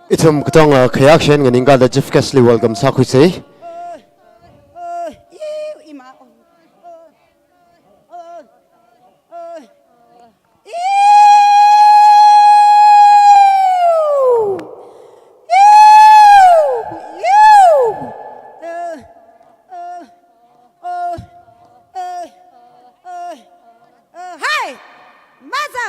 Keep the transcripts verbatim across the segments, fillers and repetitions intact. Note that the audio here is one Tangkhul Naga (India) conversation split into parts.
Ithum katonga khayākshon nganingkāda chief guest li welcome sākhuisei. Hai! Maza!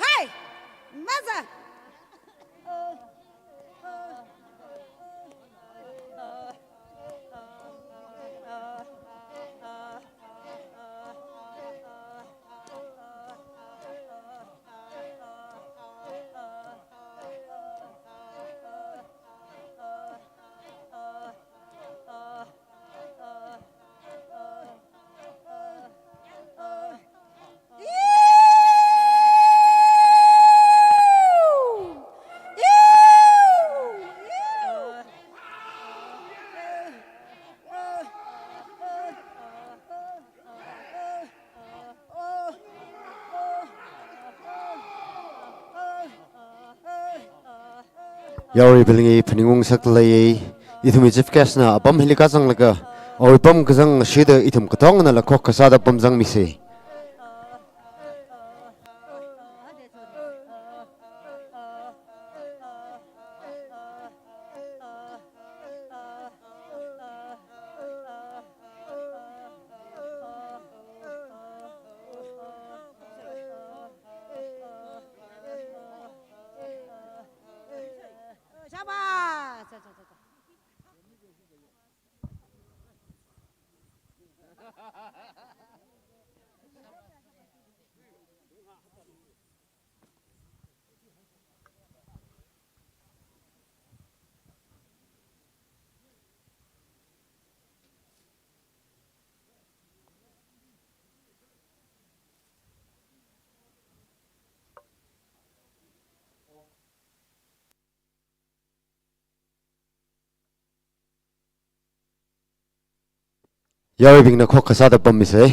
Hai! Maza! Yaruibingli phaningung sāda lei, ithumwui chief guest na apam hili kazanglaga, awui apam kazang shida ithum katonganala khokkha sāda pamzangmisei. Yaruibingna khokkha sāda pammisei.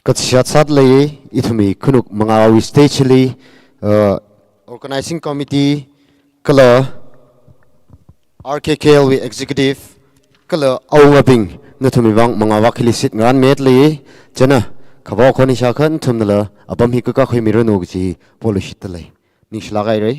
Kachichat sāda lei, ithumwui khanuk mangāwui stage li, uh, organizing committee, kala R K K L wui executive, kala awungabing, nathumwui vang mangāvak hili seat ngarānmida lei, chieina, khavao khoni shākha nathumnala apam hi kakakhuimiranu kaji polushitda lei. Ningshilāk haira.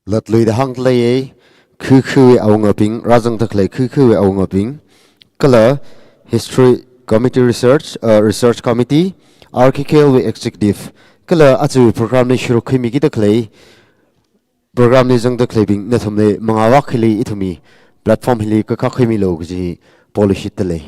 Latluida hāngda lei, khikhiwui awungabing, rāzangda khalei khikhiwui awungabing, kala History Committee Research, uh, Research Committee, R K K L wui Executive, kala ajawui program li shurukkhuimikida khalei, program li zangda khaleibing nathumli mangāvak hili ithumwui platform hili kakakhuimilu kaji polushitda lei.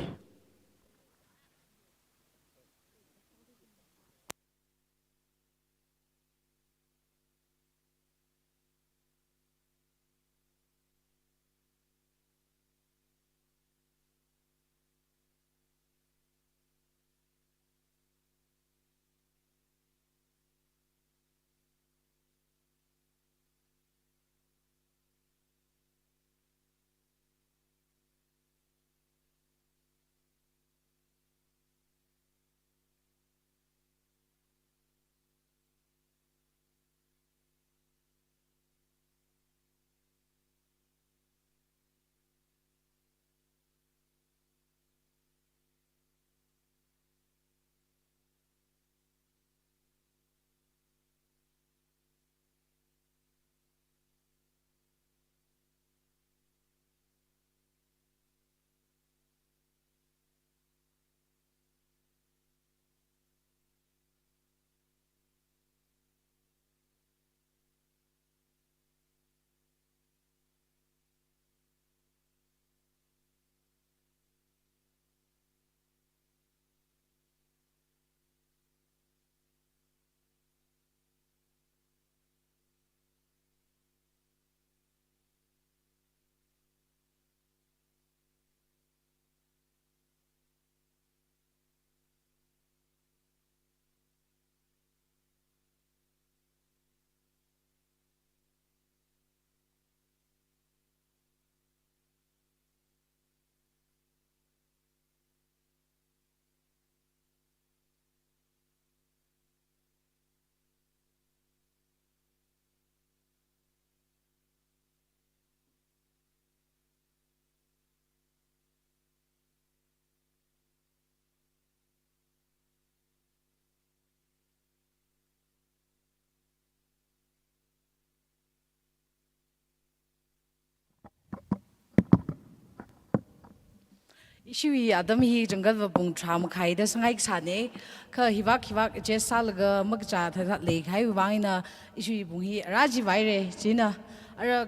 Ishiwui atam hi jangkatva pung tharā makhaida sangai kasāne. Kha hivak hivak adjust sālaga makachā thāda leikahai vang eina ishiwui pung hi rājivaire china. Ara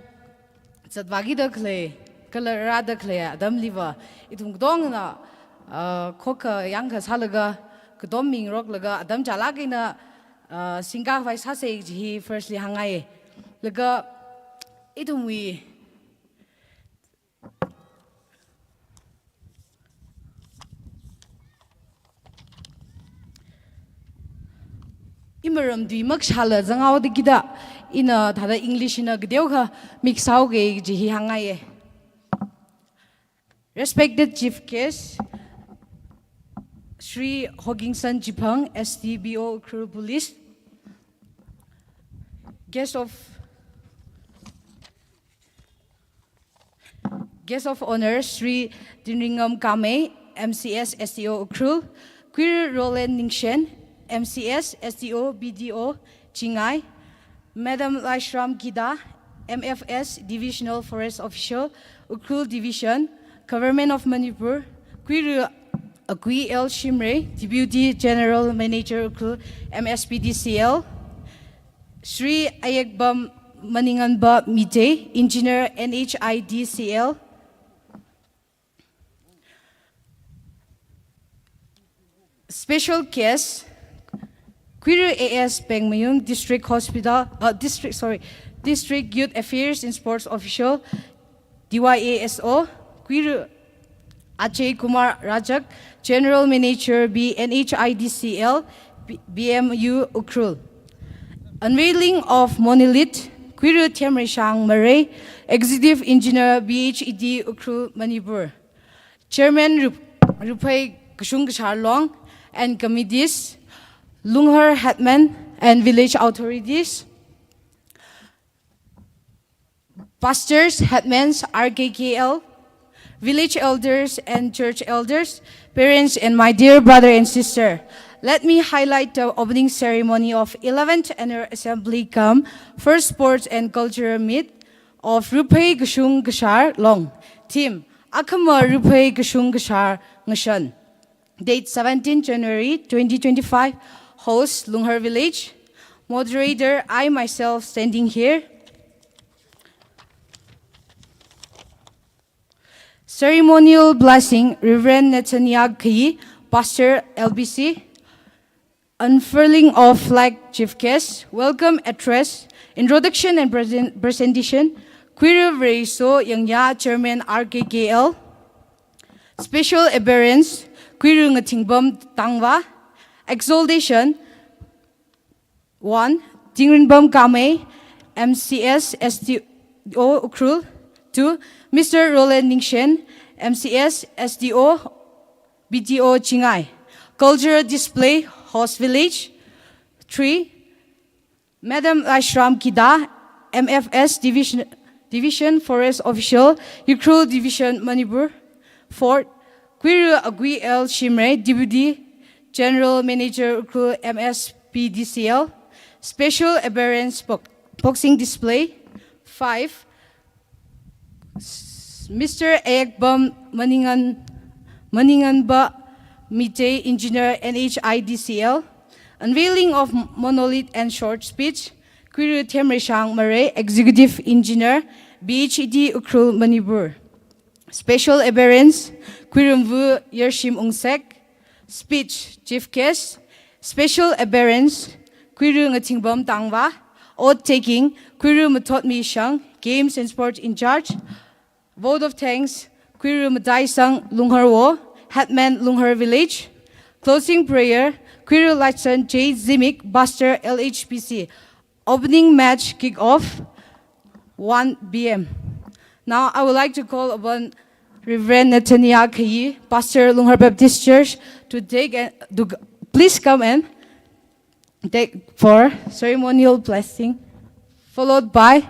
zatvākida khalei, kala rāda khalei atamliva ithum katongana, ah, khokkha yangkha sālaga, katom mingaroklaga, atam chālāk eina, ah, singkhavai sāsa kaji hi firstly hāngngaiye. Laga ithumwui imaram tui makashāla zanghaoda kida, ina thāda English eina kateokha mix sāhaoki kaji hi hāngngaiye. Respected Chief Guest, Shri Hogingson Chiphang, S D B O Ukhrul Police, Guest of Guest of Honor, Shri Tinringam Kamei, M C S S D O Ukhrul, Kuiru Roland Ningshen, M C S S D O B D O Chingai, Madam Laishram Gida, M F S Divisional Forest Official, Ukhrul Division, Government of Manipur, Kuiru Agui L Shimray, Deputy General Manager Ukhrul M S P D C L, Shri Ayekbam Maninganba Mite, Engineer N H I D C L. Special guest, Kuiru A S Pengmayun, District Hospital, uh, District, sorry, District Youth Affairs and Sports Official, D Y A S O, Kuiru Ajay Kumar Rajak, General Manager B N H I D C L, B-, B M U Ukhrul. Unveiling of monolith, Kuiru Themreishang Marei, Executive Engineer B H E D Ukhrul, Manipur. Chairman Rup-, Ruphei Kashung Kashar Long and committees, Lunghar headman and village authorities, pastors, headmans, R K K L, village elders and church elders, parents, and my dear brother and sister. Let me highlight the opening ceremony of eleventh Annual Assembly cum First Sports and Cultural Meet of Ruphei Kashung Kashar Long. Theme, Akhama Ruphei Kashung Kashar Ngashan. Date seventeen January twenty twenty-five, host Lunghar Village. Moderator, I myself standing here. Ceremonial blessing, Reverend Nathaniel Kayi, Pastor L B C. Unfurling of flag, chief guest. Welcome address, introduction and present-, presentation, Kuiru Vareiso Yangya, Chairman R K K L. Special appearance, Kuiru Ngathingbam Tangwa. Exaltation, one, Tingrinbam Kamei, M C S S D O Ukhrul. Two, Mister Roland Ningshen, M C S S D O B D O Chingai. Cultural display, host village. Three, Madam Ashram Kida, M F S Division, Division Forest Official, Ukhrul Division, Manipur. Four, Kuiru Agui L Shimray, Deputy General Manager, Ukhrul M S P D C L. Special appearance box-, boxing display. Five, Mister Ekbam Maningan, Maninganba Mite, Engineer N H I D C L. Unveiling of monolith and short speech, Kuiru Themreishang Marei, Executive Engineer, B H E D Ukhrul, Manipur. Special appearance, Kuirumvu Yershim Ungsek. Speech, chief guest. Special appearance, Kuiru Ngathingbam Tangwa. Oath taking, Kuiru Mathotmi Shang, Games and Sport in charge. Vote of thanks, Kuiru Mataisang Lungharwo, Headman Lunghar Village. Closing prayer, Kuiru Latson J Zimik, Pastor L H P C. Opening match kick off, one P M. Now I would like to call upon Reverend Nathaniel Kayi, Pastor Lunghar Baptist Church, to take a, to g-, please come and take for ceremonial blessing, followed by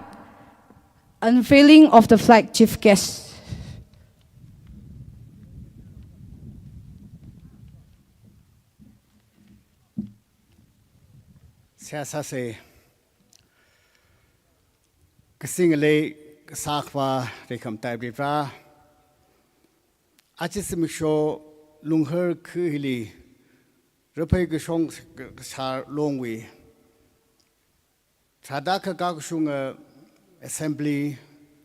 unveiling of the flag, chief guest. Seihā sāsa. Kasing lei kasākhava reikham taipripra. Aja zimiksho Lunghar kha hili, Raphei Kashong Kashar Longwui, tharāda kha kakashunga assembly,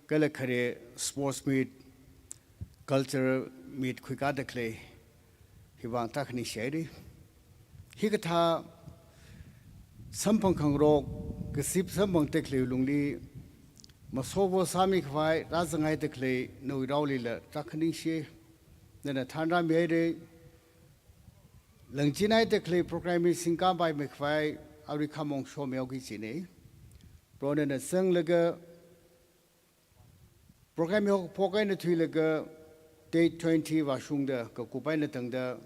kala khare sports meet, cultural meet khuikāda khalei, hiwui vang tarākha ningshihaira. Hikathā samphang khangarok, kazip samphangda khalei lungli, masopho sāmi khavai rāzanghaida khalei nawui raolila tarākha ningshi. Nana thānrāmihaira. Langchinhaida khalei program hi singkāpaimi khavai arui khamong shomihaoki kajina. Proho nana zanglaga, program hi haokaphok eina thuilaga date twenty vāshungda kakup eina tangda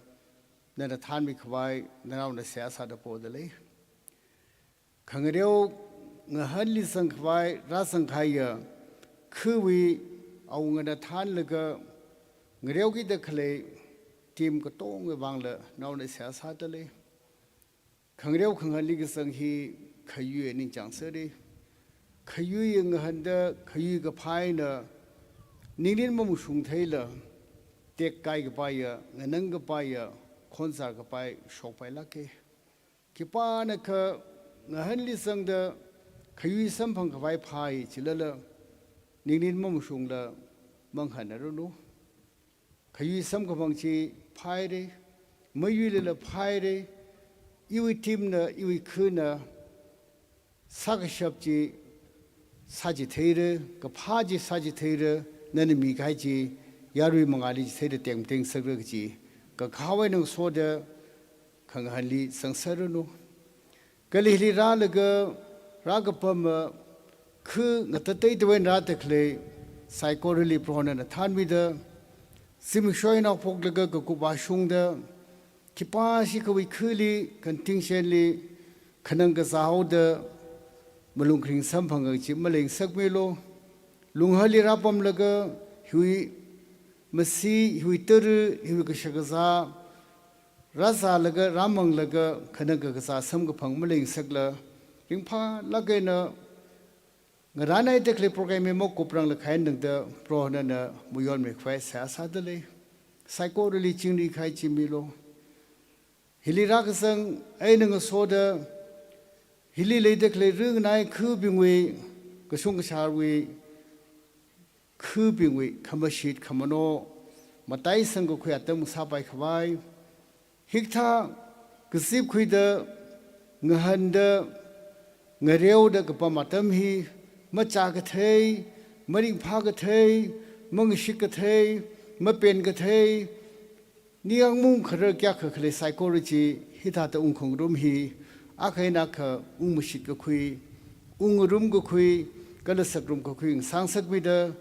nana thānmi khavai nanaona seihā sāda podalei. Khangareo ngahanli zang khavai rāzang kahaiya khawui awungana thānlaga ngareokida khalei team katongawui vangla nanaona seihā sādalei. Khangareo khangahanli kazang hi khayuiya ningchāng sāra. Khayuiya ngahanda khayui kaphā eina ningrin mamashung theila tekkai kapaiya, nganang kapaiya, khonzar kapai shokpailāka. Khipānakha ngahanli zangda khayui samphang khavai phāi chilala ningrin mamashungla mangahānranu. Khayui samkaphang chi phāhaira, mayuilala phāhaira, iwui team na, iwui khana sākashap chi sāchitheira, kaphā chi sāchitheira, nana mikahai chi yarui mangāli chitheida tengmateng sāra kaji kakhaowui eina ngasoda khangahanli zangsāranu. Kala hili rālaga rākapama kha ngatateitawui eina rāda khalei saikorali Proho nana thānmida, zimiksho eina haophoklaga kakup vāshungda, khipāshi khawui khali, contingentli khanang kazā haoda malung kharing samphanga kaji maleingasakmilu. Lungharli rāpamlaga hiwui masi, hiwui tara, hiwui kashakazā rāzālaga, rāmanglaga, khanang kakazā samkaphang maleingasakla, ringphālāk eina ngarānhaida khalei program hi makuprangla khain tangda Proho nana mayonmi khavai seihā sādalei. Saikorali chingri kahai chi milu. Hili rākazang eina ngasoda, hili leida khalei ringnai khabingwui, kashung kasharwui, khabingwui khamashit khamano mataisang kakhui atam sāpai khavai, hikathā kazip khuida, ngahanda, ngareoda kapam atam hi machā kathei, maringphā kathei, mangashik kathei, mapen kathei, ningyāng maungkharar kayākha khalei saikora chi hithāda ungkhangarum hi akha eina akha ungmashit kakhui, ungngarum kakhui, kala sakrum kakhui ngasāngasakmida,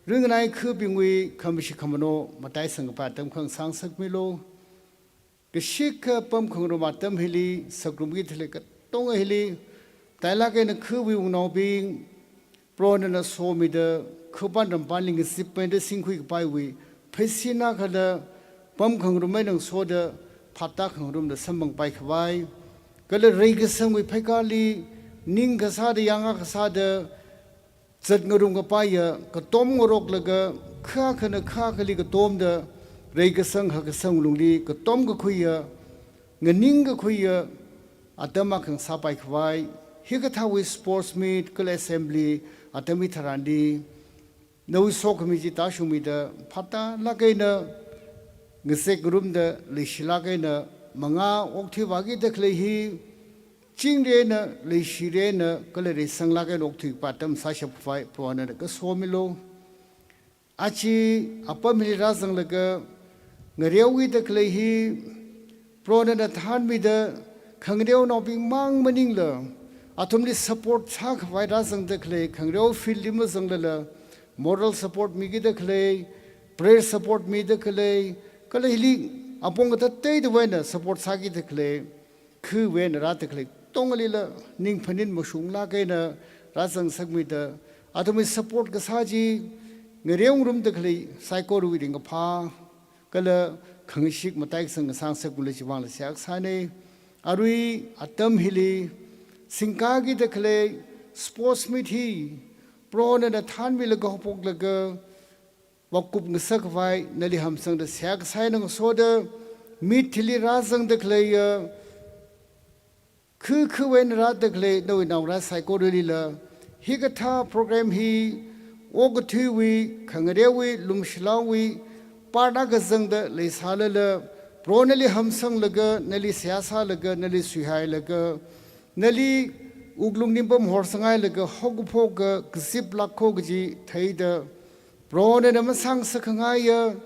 ringnai khabingwui khamashit khamano mataisang kapai atam khangasāngasakmilu. Kashikha pamkhangarum atam hili, sakrumki thili katonga hili, matailāk eina khawui wungnaobing, Proho nana somida, khapān rampānli ngazipmeida singkhui kapaiwui pheisin akhala pamkhangarum eina ngasoda phaptākhangarumda samphangpai khavai, kala reikasangwui pheikārli ning kasāda, yāngā kasāda, zatngarum kapaiya katom ngaroklaga, kha akhana kha akhali katomda, reikasang hakkasang lungli katom kakhuiya, nganing kakhuiya atam akha ngasāpai khavai, hikathāwui sports meet kala assembly atam hitharanli nawui sokhami chi tāshungmida phaptālāk eina ngazek ngarumda leishilāk eina mangā okthuivākida khalei hi chingri eina, leishiri eina, kala reisanglāk eina okthuipai atam sāshap khavai Proho nana kasomilu. Aja apam hili rāzanglaga ngareokida khalei hi Proho nana thānmida, khangareonaobing mang maningla, athumli support sākhavai rāzangda khalei, khangareo fieldli mazanglala, moral support mikida khalei, prayer support mida khalei, kala hili apong katateitawui eina support sākida khalei, khawui eina rāda khalei katongalila ning phaning mashunglāk eina rāzangsakmida, athumwui support kasā chi ngareongarumda khalei saikorawui ringkaphā kala khangashik mataikasang ngasāngasakmila chiwui vangla seihā kasāna. Arui atam hili singkākida khalei sports meet hi Proho nana thānmilaga haophoklaga, vākup ngasakkhavai, nali hamsangda seihā kasā eina ngasoda, meet hili rāzangda khaleiya, khu khuwui eina rāda khalei nawui naongarā saikoralila, hikathā program hi okathuiwui, khangarewui, lumshilāwui part akha zangda leisālala, Proho nali hamsanglaga, nali seihā sālaga, nali suihailaga, nali wuklung ningpam horsanghailaga, haokaphok akha kaziplāk kho kaji theida, Proho nana masāngasakkhangai ya,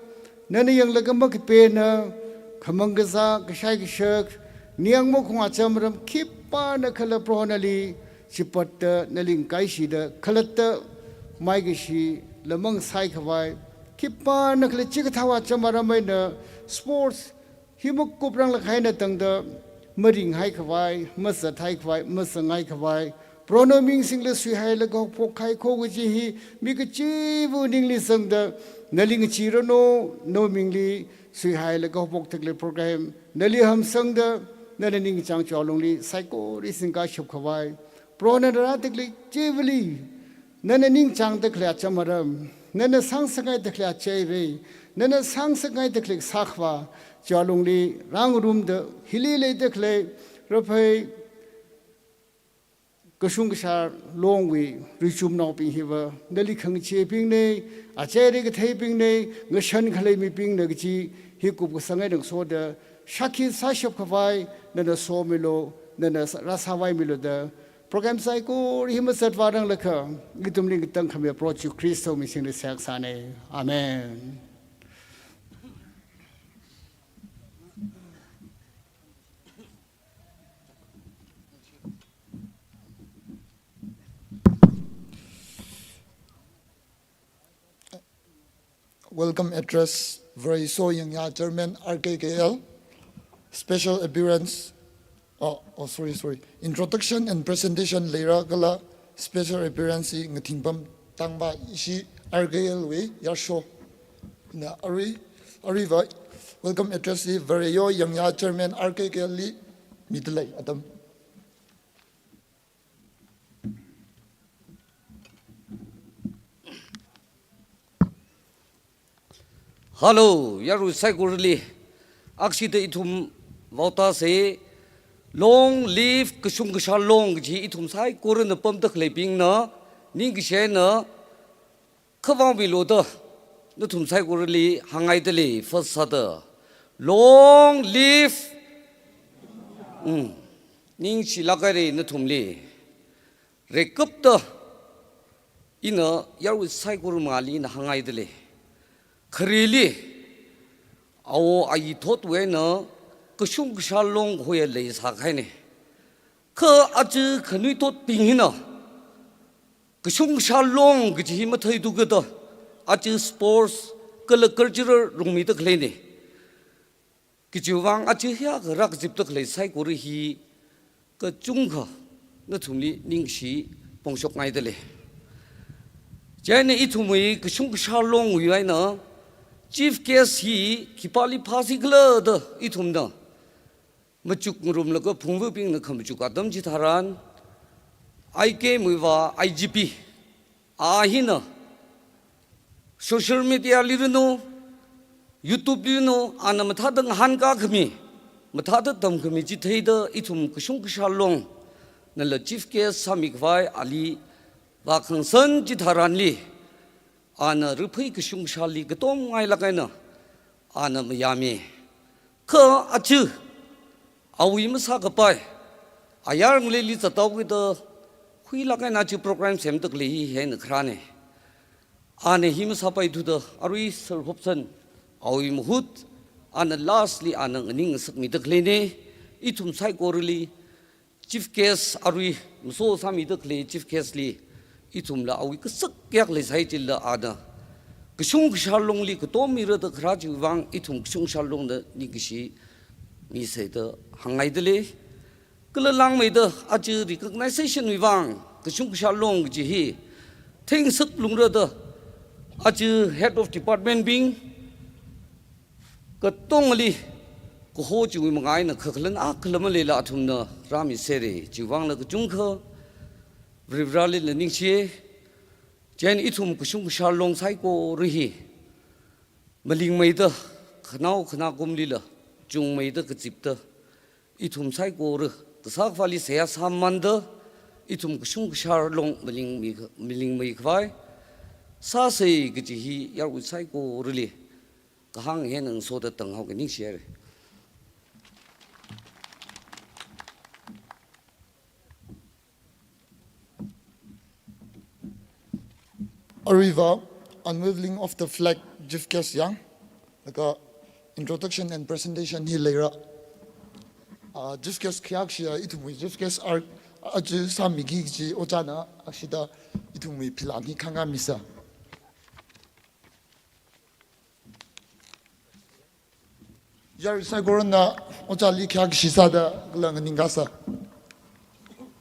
nana yanglaga makapena, khamang kazā, kashai kashak, ningyāng makhong acham aram khipānakhala Proho nali chipatta, nali ngakaishida, khalatta maikashi lamang saikhavai, khipānakhala chikathāwui acham aram eina sports hi makuprang lāk eina tangda maringhaikhavai, mazathaikhavai, mazanghaikhavai, Proho nawui ming singla suihailaga haophok kahai kho kaji hi mi kachiva̱wui ningli zangda, nali ngacheeranu, nawui mingli suihailaga haophokda khalei program nali hamsangda, nana ningchāng chiwui alungli saikora singkashapkhavai, Proho nana rāda khalei chivali, nana ningchāngda khalei acham aram, nana sāngasakngaida khalei acheirei, nana sāngasakngaida khalei sākhavā, chiwui alungli rāngarumda, hili leida khalei Raphei Kashung Kashar Longwui richumnaobing hiva nali khangachee bingnei, acheirei kathei bingnei, ngashan khalei mibingna kaji hi kupkasang eina ngasoda, shākhi sāshapkhavai nana somilu, nana rāsāvaimilu da, program saikora hi mazat vāranglakha, ithumli ngatangkhami Proho Jishu Khristawui ming singda seihā kasānei. Amen. Welcome address, Vareshi Yangya, Chairman, R K K L. Special appearance, oh, oh, sorry, sorry. Introduction and presentation leira kala special appearance hi Ngathingpam Tangba ishi R K L wui yarsho. Na arui, aruiva welcome address hi Vareshi Yangya, Chairman, R K K L li midalei atam. Hello, yarui saikorali. Akshida ithum vaotasei, Long live Kashung Kashar Long kaji ithum saikorana pamda khaleibingna, ningkashi eina, khavāmilu da, nathum saikorali hāngngaidalei, first sāda. Long live. Mm. Ningshilāk hairei nathumli. Rekapta, ina yarui saikora mangāli ina hāngngaidalei. Khareli, awo ayi thotwui eina, Kashung Kashar Long hoya leisākahainei. Kha aja khanuithotbing hina, Kashung Kashar Long kaji hi matheithu kada, aja sports kala cultural rungmida khaleinei. Kajiwui vang aja hiyākha rākazipda khalei saikora hi kachungkha nathumli ningshi pongshokngaidalei. Chieina ithumwui Kashung Kashar Longwui eina chief guest hi khipāli phāsi khala da ithumna machuk ngarumlaga phungvabingna khamachuk atam chitharan, I K M wui vā I G P, a hina social media li ranu, YouTube li ranu, ana mathāda ngahānkā khami, mathāda tamkhami chi theida ithum Kashung Kashar Long nala chief guest sāmikhavai ali vākhangasan chitharanli, ana Raphei Kashung Kasharli katomngailāk eina ana mayāmi. Kha aja, awui masākapai, ayar ngaleili zathaokida, khuilāk eina aja program semda khalei hi hina kharānei. Ana hi masāpaithuda, arui Sir Hopson, awui mahut, ana lastly ana nganingngasakmida khaleinei, ithum saikorali, chief guest arui maso sāmida khalei chief guest li, ithumla awui kasak kayāk leisai chila ana Kashung Kashar Longli katom mira da kharā chiwui vang ithum Kashung Kashar Longna ningkashi misei da hāngngaidalei. Kala langmeida aja recognition wui vang Kashung Kashar Long kaji hi theingasak lungra da aja head of department bing, katongali, kaho chiwui manga eina khakhalan akhala maleila athumna rāmiserei, chiwui vangla kachungkha Varivarālila ningshiye. Chieina ithum Kashung Kashar Long saikora hi Malingmeida khanao khanaokumlila, chungmeida kazipda, ithum saikora kasā akhali seihā sāmamānda, ithum kashung kashār long malingmei, malingmeikhavai sāsa kaji hi yarui saikorali kahāng eina ngasoda tanghaoki, ningshihaira. Aruiva, unveiling of the flag, Chief Guest yang, laga introduction and presentation hi leira. Ah, Chief Guest khayākashiya, ithumwui Chief Guest ar-, aja sāmiki kaji ojāna ashida ithumwui philan hi khangā misa. Yarui saikorana ojāli khayākashi sāda kala nganingkasā.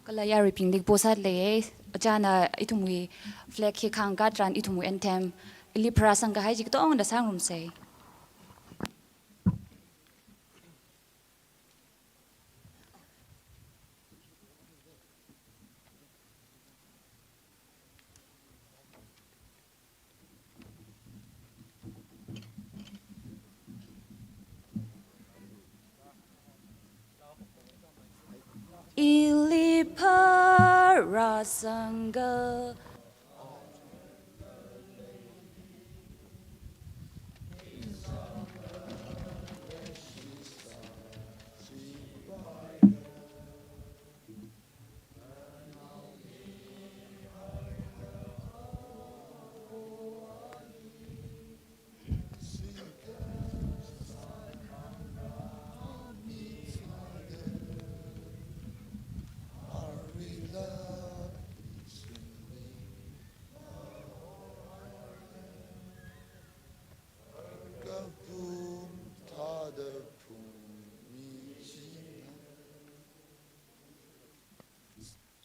Kala yaruibingli posat leiya, ojāna ithumwui flag hi khangkā tharan ithumwui anthem, Ili pharāsang kahai chi katongna sāngarumsa. Ili pharāsang kahai.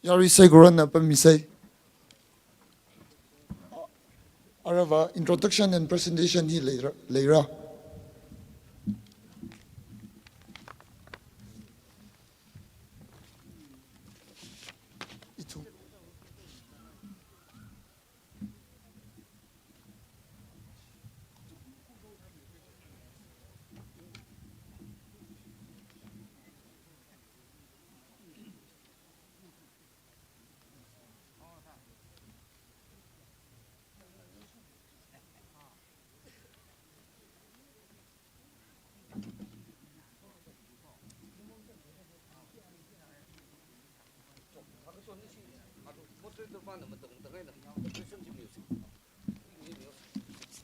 Yarui saikorana pamisa. Aruiva introduction and presentation hi leira, leira. Ithum.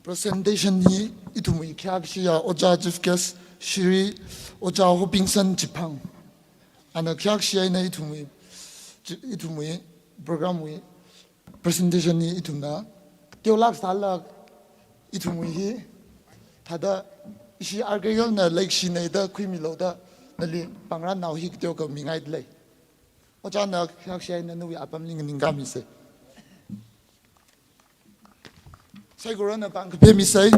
Presentation hi ithumwui khayākashiya Ojā Chief Guest Shri Ojā Hopingson Chiphang. Ana khayākashi eina ithumwui, ithumwui program wui presentation hi ithumna teolāk sālāk, ithumwui hi thāda ishi arkakalna leikashinei da khuimilu da nali pāngrānnao hi kateokha mingaidalei. Ojāna khayākashi eina nawui apamli nganingkāmisa. Saikorana pāng kaphā misa.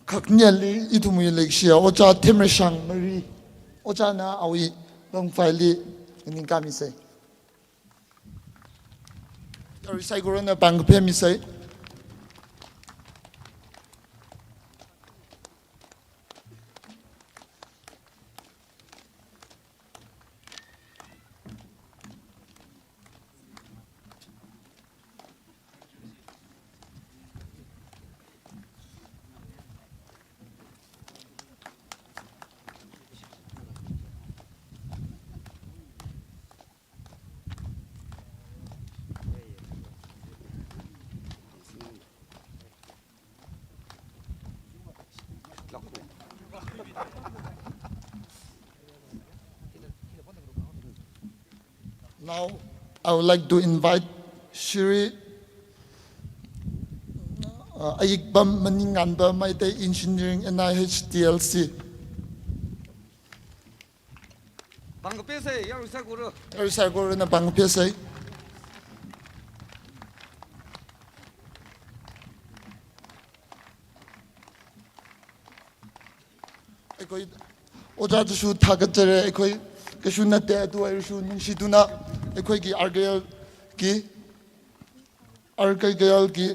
Khakneli ithumwui leikashiya Ojā Themreishang Mary, ojāna awui longfaili nganingkāmisa. Yarui saikorana pāng kaphā misa. Now, I would like to invite Shri, uh, Ayikbam Maninganba, Meitei Engineering, N I H T L C. Pangkaphayasei, yarui saikora. Yarui saikorana pangkaphayasei. ꯑꯩꯈꯣꯏ ꯑꯣꯖꯥꯗꯁꯨ ꯊꯥꯒꯠꯆꯔꯤ꯫ ꯑꯩꯈꯣꯏ ꯀꯩꯁꯨ ꯅꯠꯇꯦ, ꯑꯗꯨ ꯑꯣꯏꯔꯁꯨ ꯅꯨꯡꯁꯤꯗꯨꯅ ꯑꯩꯈꯣꯏꯒꯤ R K L ꯒꯤ, R K K L ꯒꯤ,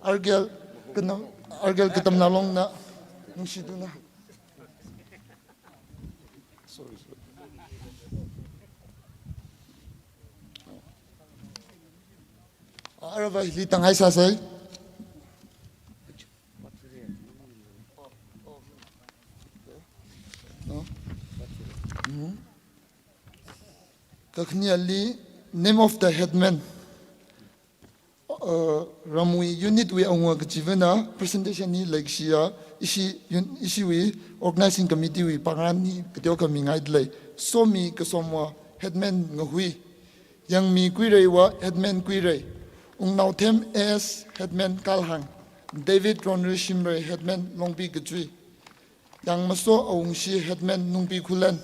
R K L ꯀꯅꯥ, R K L ꯀꯇꯝ ꯂꯥꯂꯣꯡꯅ ꯅꯨꯡꯁꯤꯗꯨꯅ꯫ Sorry, sorry. Aruiva hili tanghaisāsei. No? Mhm. Kakhaneli, name of the headman. Uh, ramwui unit wui awunga kachivana presentation hi leikashiya, ishi un-, ishiwui organizing committee wui pāngrān hi kateokha mingaidalei. Somi Kasomwa, headman Ngahui. Yangmi Kuireiwa, headman Kuirei. Wungnaothem A S, headman Kalhang. David Ronrishimrei, headman Longpi Kachui. Yangmaso Awungshi, headman Nungpi Khullen.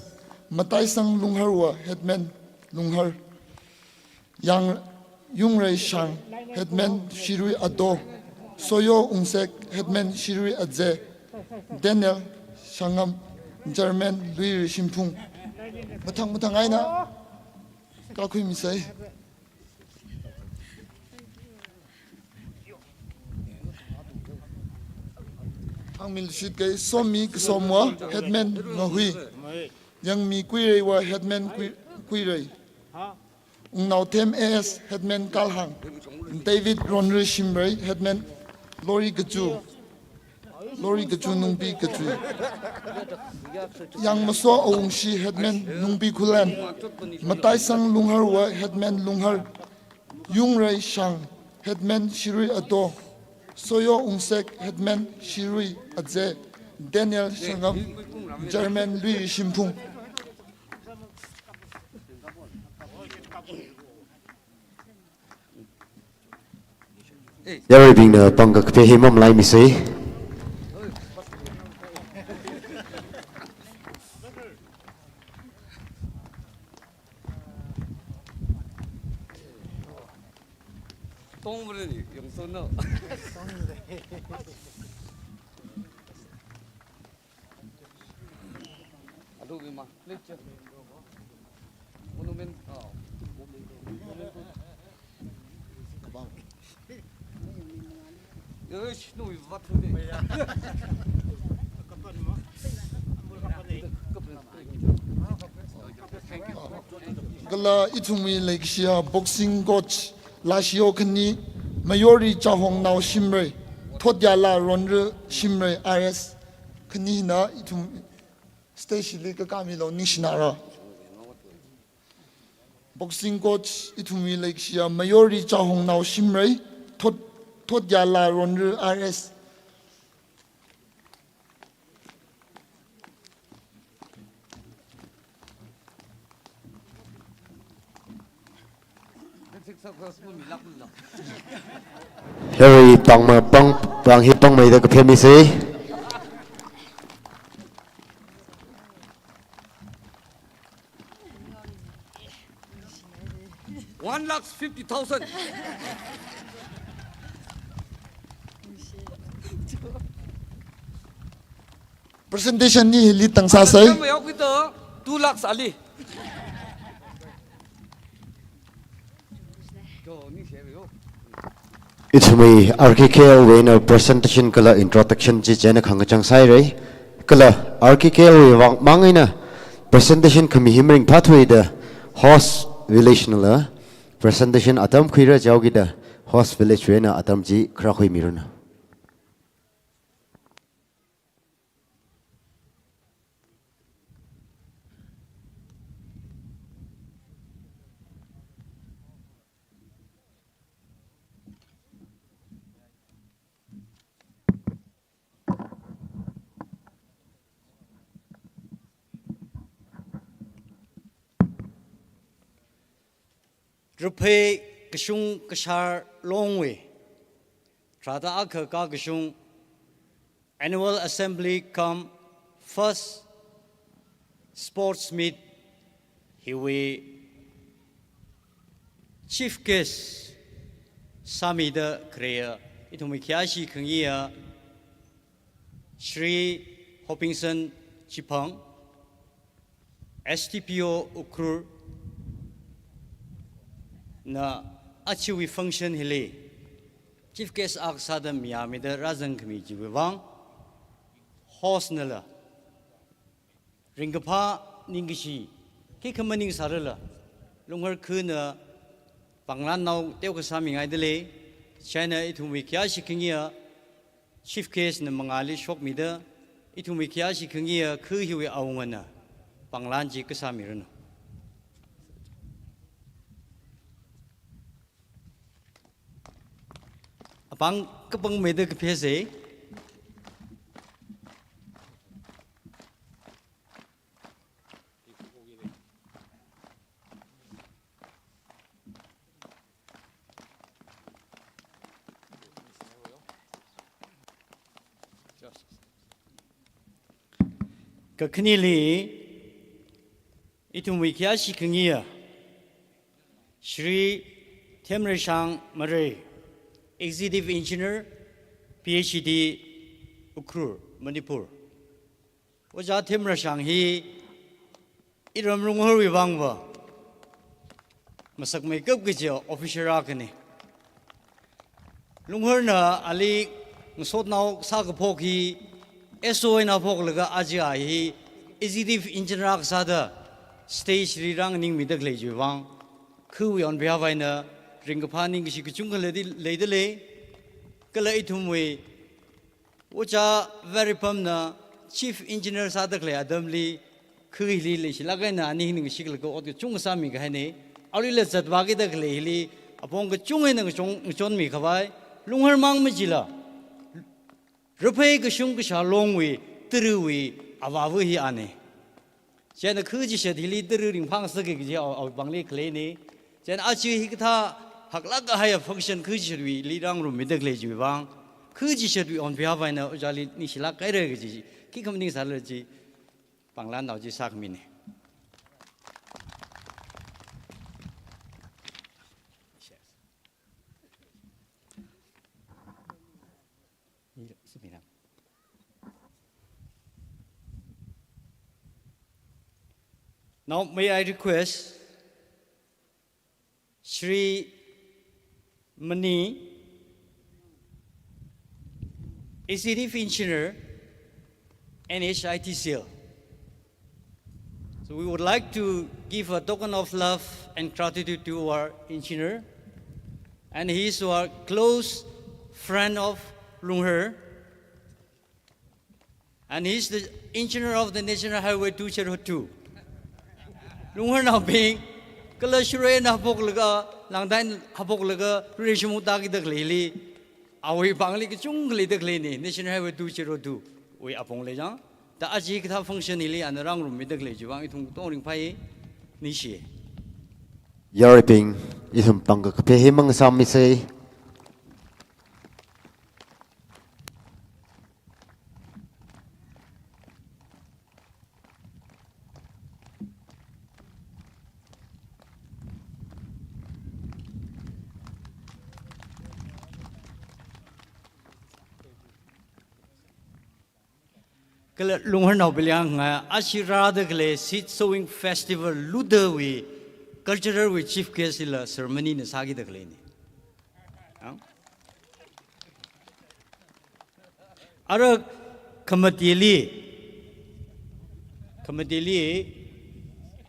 Mataisang Lungharwa, headman Lunghar. Yang Yungrei Shang, headman Shirui Ado. Soyo Wungsek, headman Shirui Aze. Daniel Shangam, chairman Luiri Shimphung. Mathang mathang eina kakhuimisei. Hāngmilui shit kei. Somi Kasomwa, headman Ngahui. Yangmi Kuireiwa, headman Kui-, Kuirei. Wungnaothem A S, headman Kalhang. David Ronrishimrei, headman Lori Kachu. Lori Kachu Nungpi Kachui. Yangmaso Awungshi, headman Nungpi Khullen. Mataisang Lungharwa, headman Lunghar. Yungrei Shang, headman Shirui Ado. Soyo Wungsek, headman Shirui Aze. Daniel Shangam, chairman Luiri Shimphung. Yaruibingna pangkakaphe hi mamalaimisa. Tongmrani, yongsono. Adubi ma, lecture. Monument, ah. Monument. Eish, no, what today? Kala ithumwui leikashiya boxing coach Lashiyo khani, Mayori Chahongnao Shimrei, Thotyala Ronru Shimrei, R S khani hina ithum stage li kakāmilo ningshinara. Boxing coach ithumwui leikashiya Mayori Chahongnao Shimrei, Thot-, Thotyala Ronru, R S. Harry pangma pang, pang hi pangmeida kaphemisei. One lakh fifty thousand. Presentation ni hili tangsāsei. Two lakhs ali. Ithumwui R K K L wui eina presentation kala introduction chi chieina khangachang sāhaira. Kala R K K L wui vang mang eina presentation khami hi maringphāthuida host village nala presentation atam khuira jihaokida host village wui eina atam chi khara khuimiranu. Raphei Kashung Kashar Longwui tharāda akha kakashung Annual Assembly cum first Sports Meet hiwui Chief Guest sāmida khaleiya ithumwui khayāshi khangayiya Shri Hopingson Chiphang, S D P O Ukhrul na ajawui function hili Chief Guest akha sāda mayāmida rāzangkhami chiwui vang, host nala ringkaphā ningkashi khikha maningsārala, Lunghar khana panglan nao teokha sāmingaidalei. China ithumwui khayāshi khangayiya Chief Guest na mangāli shokmida, ithumwui khayāshi khangayiya kha hiwui awungana panglan chi kasāmiranu. Apāng kapangmeida kaphese. Kakhaneli, ithumwui khayāshi khangayiya Shri Themreishang Marei, Executive Engineer, P H E D, Ukhrul, Manipur. Ojā Themreishang hi iram Lungharwui vangva masakmeikap kaji officer akhana. Lungharna ali ngasotnao sākaphok hi S O eina phoklaga aja hi Executive Engineer akha sāda stage li rānganingmida khalei chiwui vang, khawui on behalf eina ringkaphā ningkashi kachungkha leidi, leidalei. Kala ithumwui Ojā Varipamna Chief Engineer sāda khalei atamli kha hili leishilāk eina ani hi ningshilaga ot kachungkha sāmikahaina. Aruila zatvākida khalei hili apong kachungkha eina ngachon, ngachonmikhavai, Lunghar mang majila Raphei Kashung Kashar Longwui tarāwui avāva hi ana. China kha chishat hili tara ringphāngasakki kaji awui, awui pāngli khaleina. China aja hikathā haklāk kahaiya function kha chishatwuili rāngarummida khalei chiwui vang, kha chishatwui on behalf eina ojāli ningshilāk haira kaji, khikha maningsālala chi panglan nao chi sākhamina. Now, may I request Shri Mani, Executive Engineer, N H I T C L. So we would like to give a token of love and gratitude to our engineer, and he is our close friend of Lunghar, and he is the engineer of the National Highway two zero two. Lungharnaobing, kala Shirui eina haophoklaga, Langdai eina haophoklaga, Rishimung tākida khaleili, awui pāngli kachungkha leida khaleina, National Highway two zero two wui apong leichang. Da aja hikathā function hili ana rāngarummida khalei chiwui vang ithum katong ringphāya, ningshi. Yaruibing, ithum pāng kaphā hi mang sāmisa. Kala Lungharnao Bilyang nga ashira da khalei Seed Sowing Festival lutawui cultural wui chief guest la ceremony na sākida khaleina. Ang? Ara khamatili, khamatili,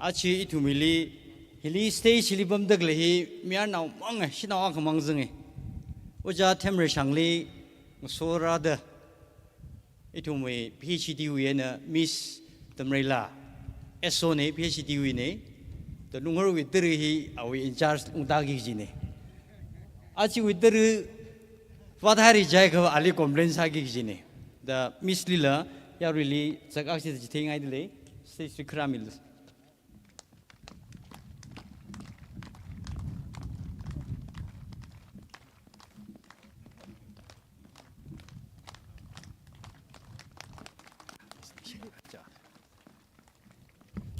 aja ithumli, hili stage li pamda khalei hi mayarnao mang, shanao akhamang zanga. Ojā Themreishangli ngasorāda, ithumwui P H D wui eina Miss Tamreila, S O na, P H D wuina, da Lungharwui tara hi awui in charge ungtāki kajina. Ajawui tara vāthaira jiakha ali complain sāki kajina. Da Miss lila, yaruili, zak aksi da chitheingaidalei, stage three kharāmila.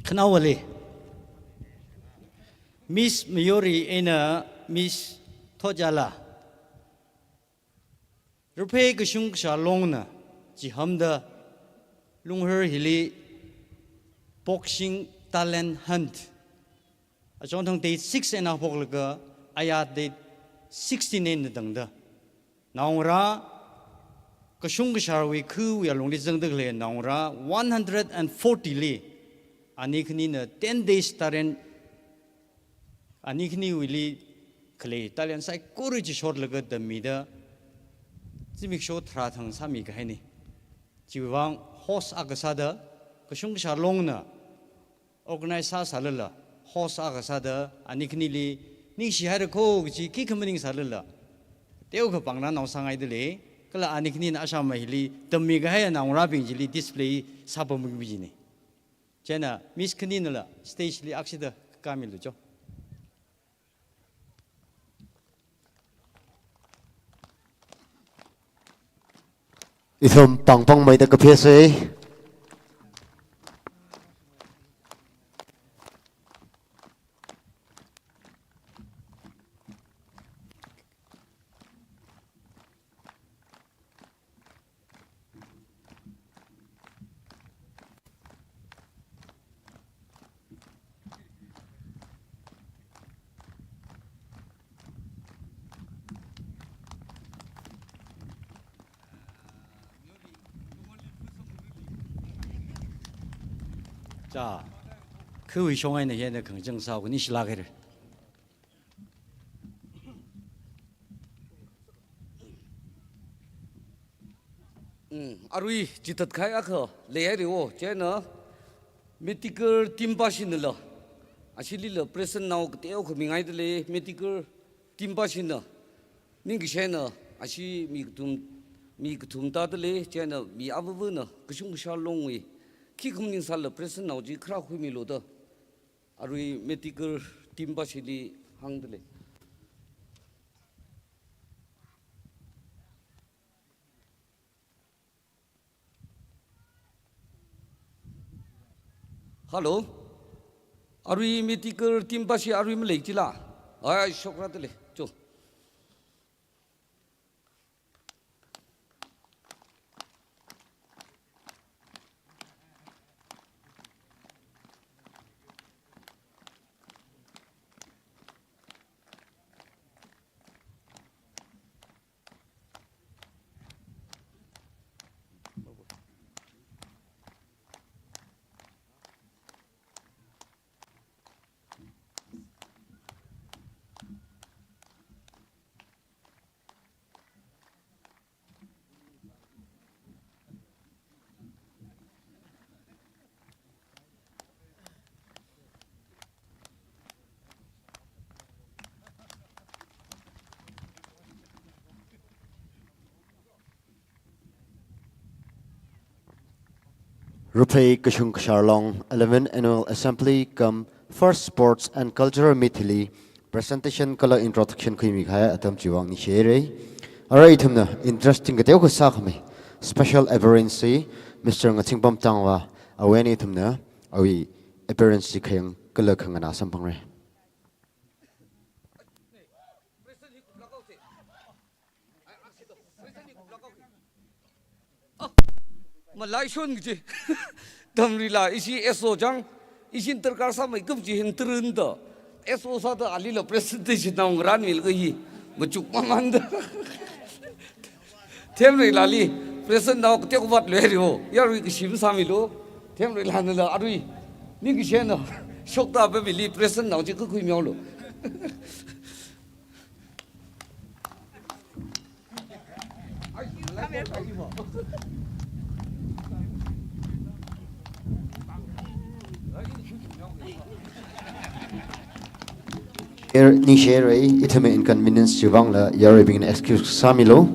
Khanaowali, Miss Mayori eina Miss Thotjala. Ruphei kashung kasha longna chihamda Lunghar hili boxing talent hunt, achonthang date six eina phoklaga aya date sixteen eina tangda, naongarā kashung kasharwui khawui alungli zangda khalei naongarā one hundred and forty li, ani khanina ten days talent, ani khaniwuili khalei talent saikora chi shotlaga tammida, zimiksho tharā thang sāmi kahaina. Chiwuivang host akha sāda, kashung kasha longna organize sāsālala, host akha sāda, ani khanili ningshi haira kho kaji khikha maningsālala, teokha pangnānao sāngaidalei, kala ani khanina ashāmai hili tammi kahai naongarābing chili display sāpammi kajina. Chieina Miss khaninala stage li akshida kamilu cho. Ithum pāng pāngmeida kaphesei. Cha, khawui shong eina hina khangachang sāhaokani shilak haira. Mm, arui chithātkahai akha leihaira wo, chieina medical team pashinala, ashilila present nao kateokha mingaidalei, medical team pashina, ningkashi eina ashi mi kathum, mi kathum tādalei, chieina mi avāvana kashung kasha longwui khikha maningsālala present nao chi khara khuimilu da, arui medical team pashili hāngdalei. Hello. Arui medical team pashi arui malei chila? Ai, shokrada lei. Cho. Ruphei Kashung Kashar Long eleventh Annual Assembly cum First Sports and Cultural Meet hili presentation kala introduction khuimi kahai atam chiwui vang ningshi haira. Arui ithumna interesting kateokha sākhami special appearance Mister Ngathingpam Tangva, awui eina ithumna awui appearance khayang kala khanganā samphangra. Ah, malaishon kaji. Tamrila ishi S O chang, ishi darkar sāmeikap chi hin tarunda. S O sāda alila presentation naongarān milaga hi machuk mamanda. Themreilali present nao kateokha vātlu haira wo. Yarui kashim sāmilu. Themreilanala arui ningkashi eina shokta pamili present nao chi kakhui mihaolu. Er, ningshi haira, ithumwui inconvenience chiwui vangla yaruibingna excuse sāmilu.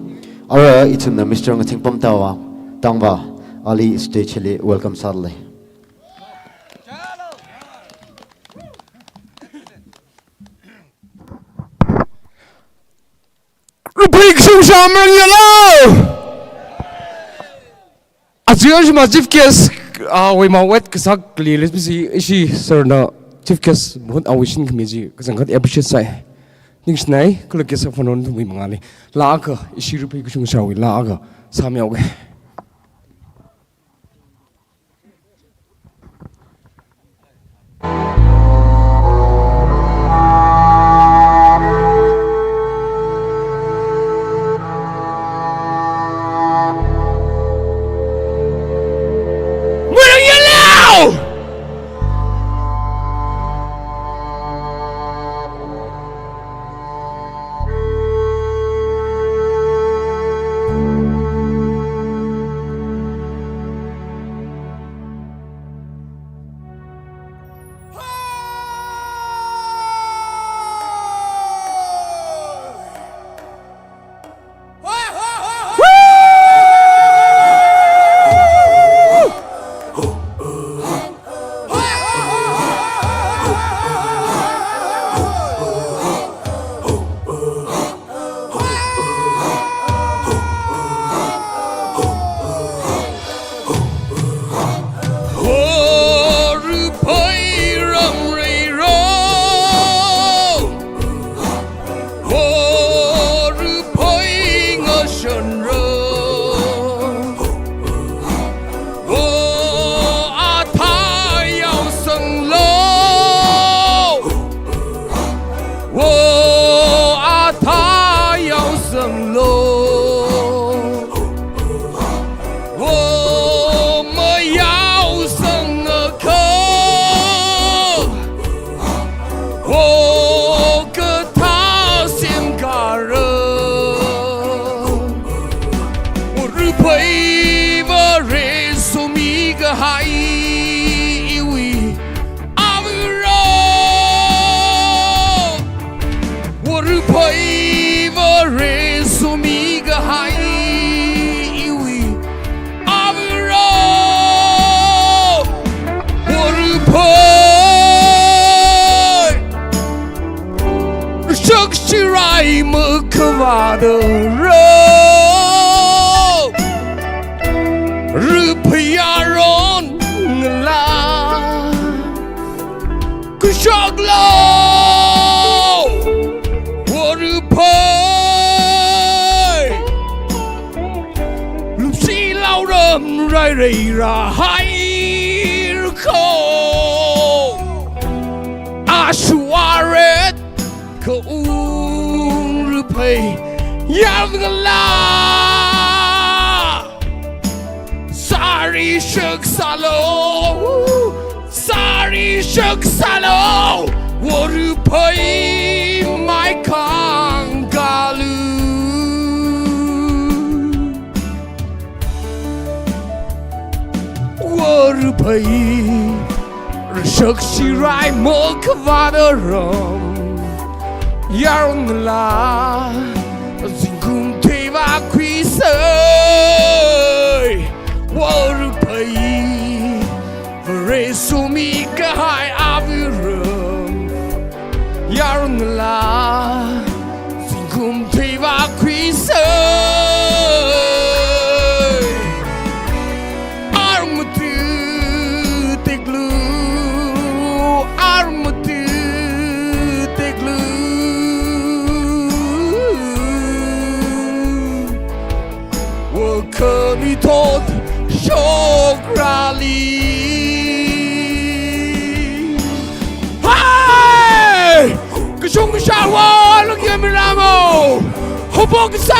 Ara ithumna Mister Ngathingpam Tangva, Tangva, ali stage li welcome sādalei. Ruphei Kashung Kashar Long yalo. Aja shima chief guest, Awui mawet kasā kali lesbisi ishi sir na chief guest mahut awui shinkhami chi kachangkhat appreciate sai. Ningshinai, kala guest of honour nathumwui mangāli. Laga ishi Ruiphei kashung kashāwui laga sāmihaoga. Ho Ruiphei ramreira, ho Ruiphei ngashanra, ho athā yaosanglu, ho athā yaosanglu, ho mayaosangakha, ho kathā semkara. Ho Ruiphei Vare somikahai iwui avira. Ho Ruiphei Vare somikahai iwui avira. Ho Ruiphei Rashak shirai makhavātara. Ruiphei yaron ngalā kashaklu, ho Ruiphei. Lumshi lauram rairai rāhai rako, ashi aret kaung Ruiphei yaron ngalā. Sāri shak sālu, sāri shak sālu, ho Ruiphei mai khangkalu. Ho Ruiphei rashak shirai makhavātara, yaron ngalā zingkum theivā khuisai. Ho Ruiphei Vare somikahai avira, yaron ngalā zingkum theivā khuisai. Armatu teklu, armatu teklu, ho khami thot shokrali. Hai! Kashung kashāwui lungya miramo, hopok sai.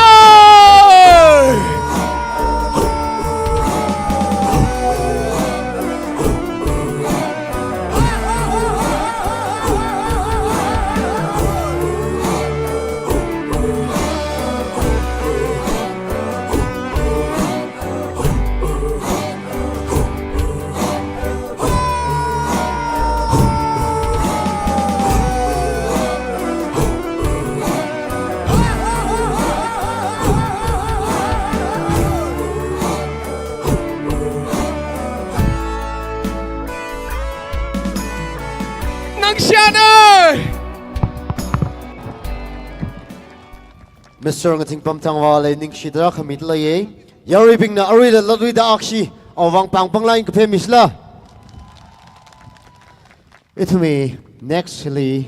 Nang shana. Mister Ngathingpam Tangvale ningshida khami leiya. Yaruibingna aruila latluida akshi Awang pangpang line kape misla. Ithumwui next hili,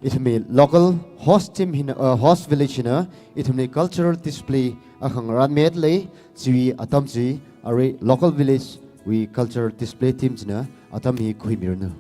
ithumwui local host team hina, uh, host village hina, ithumwui cultural display akha ngarānmida lei, chiwui atam chi, arui local village wui cultural display team china atam hi khuimiranu.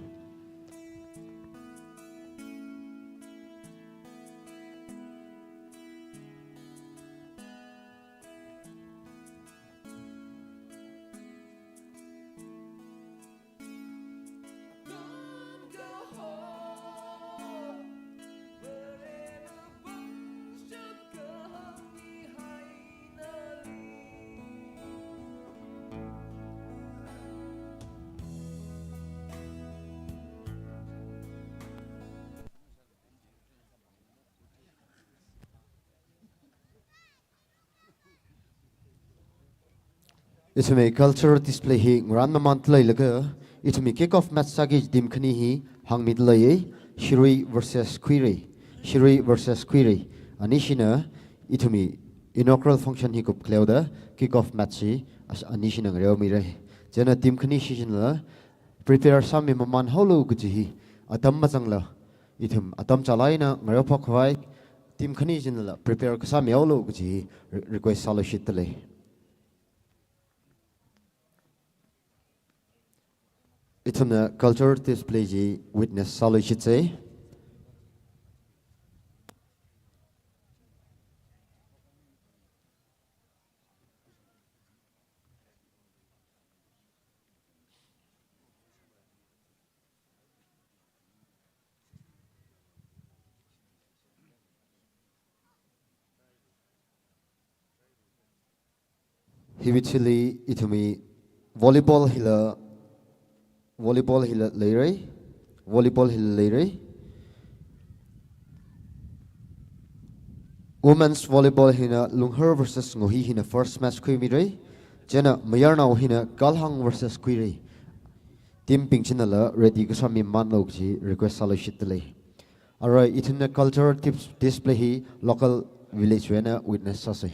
Ithumwui cultural display hi ngarān mamānda leilaga, ithumwui kick off match sāki team khani hi hāngmida leiya, Shirui versus Khuirei. Shirui versus Khuirei. Anishina ithumwui inaugural function hi kupkaleoda kick off match hi as-, anishina ngareomira. Chieina team khani shishinala prepare sāmi mamān haolu kaji hi atam mazangla, ithum atam chālāk eina ngareophok khavai, team khani shishinala prepare kasāmi haolu kaji hi re-, request sāluishitda lei. Ithumna cultural display chi witness sāluishitsa. Hiwui thili ithumwui volleyball hila, volleyball hila leira, volleyball hila leira. Women's volleyball hina Lunghar versus Ngohi hina first match khuimira. Chieina mayarnao hina Kalhang versus Khuirei. Team bing chinala ready kasāmi mamānlu kaji request sāluishitda lei. Arui ithumna cultural tips display hi local village wui eina witness sāsa.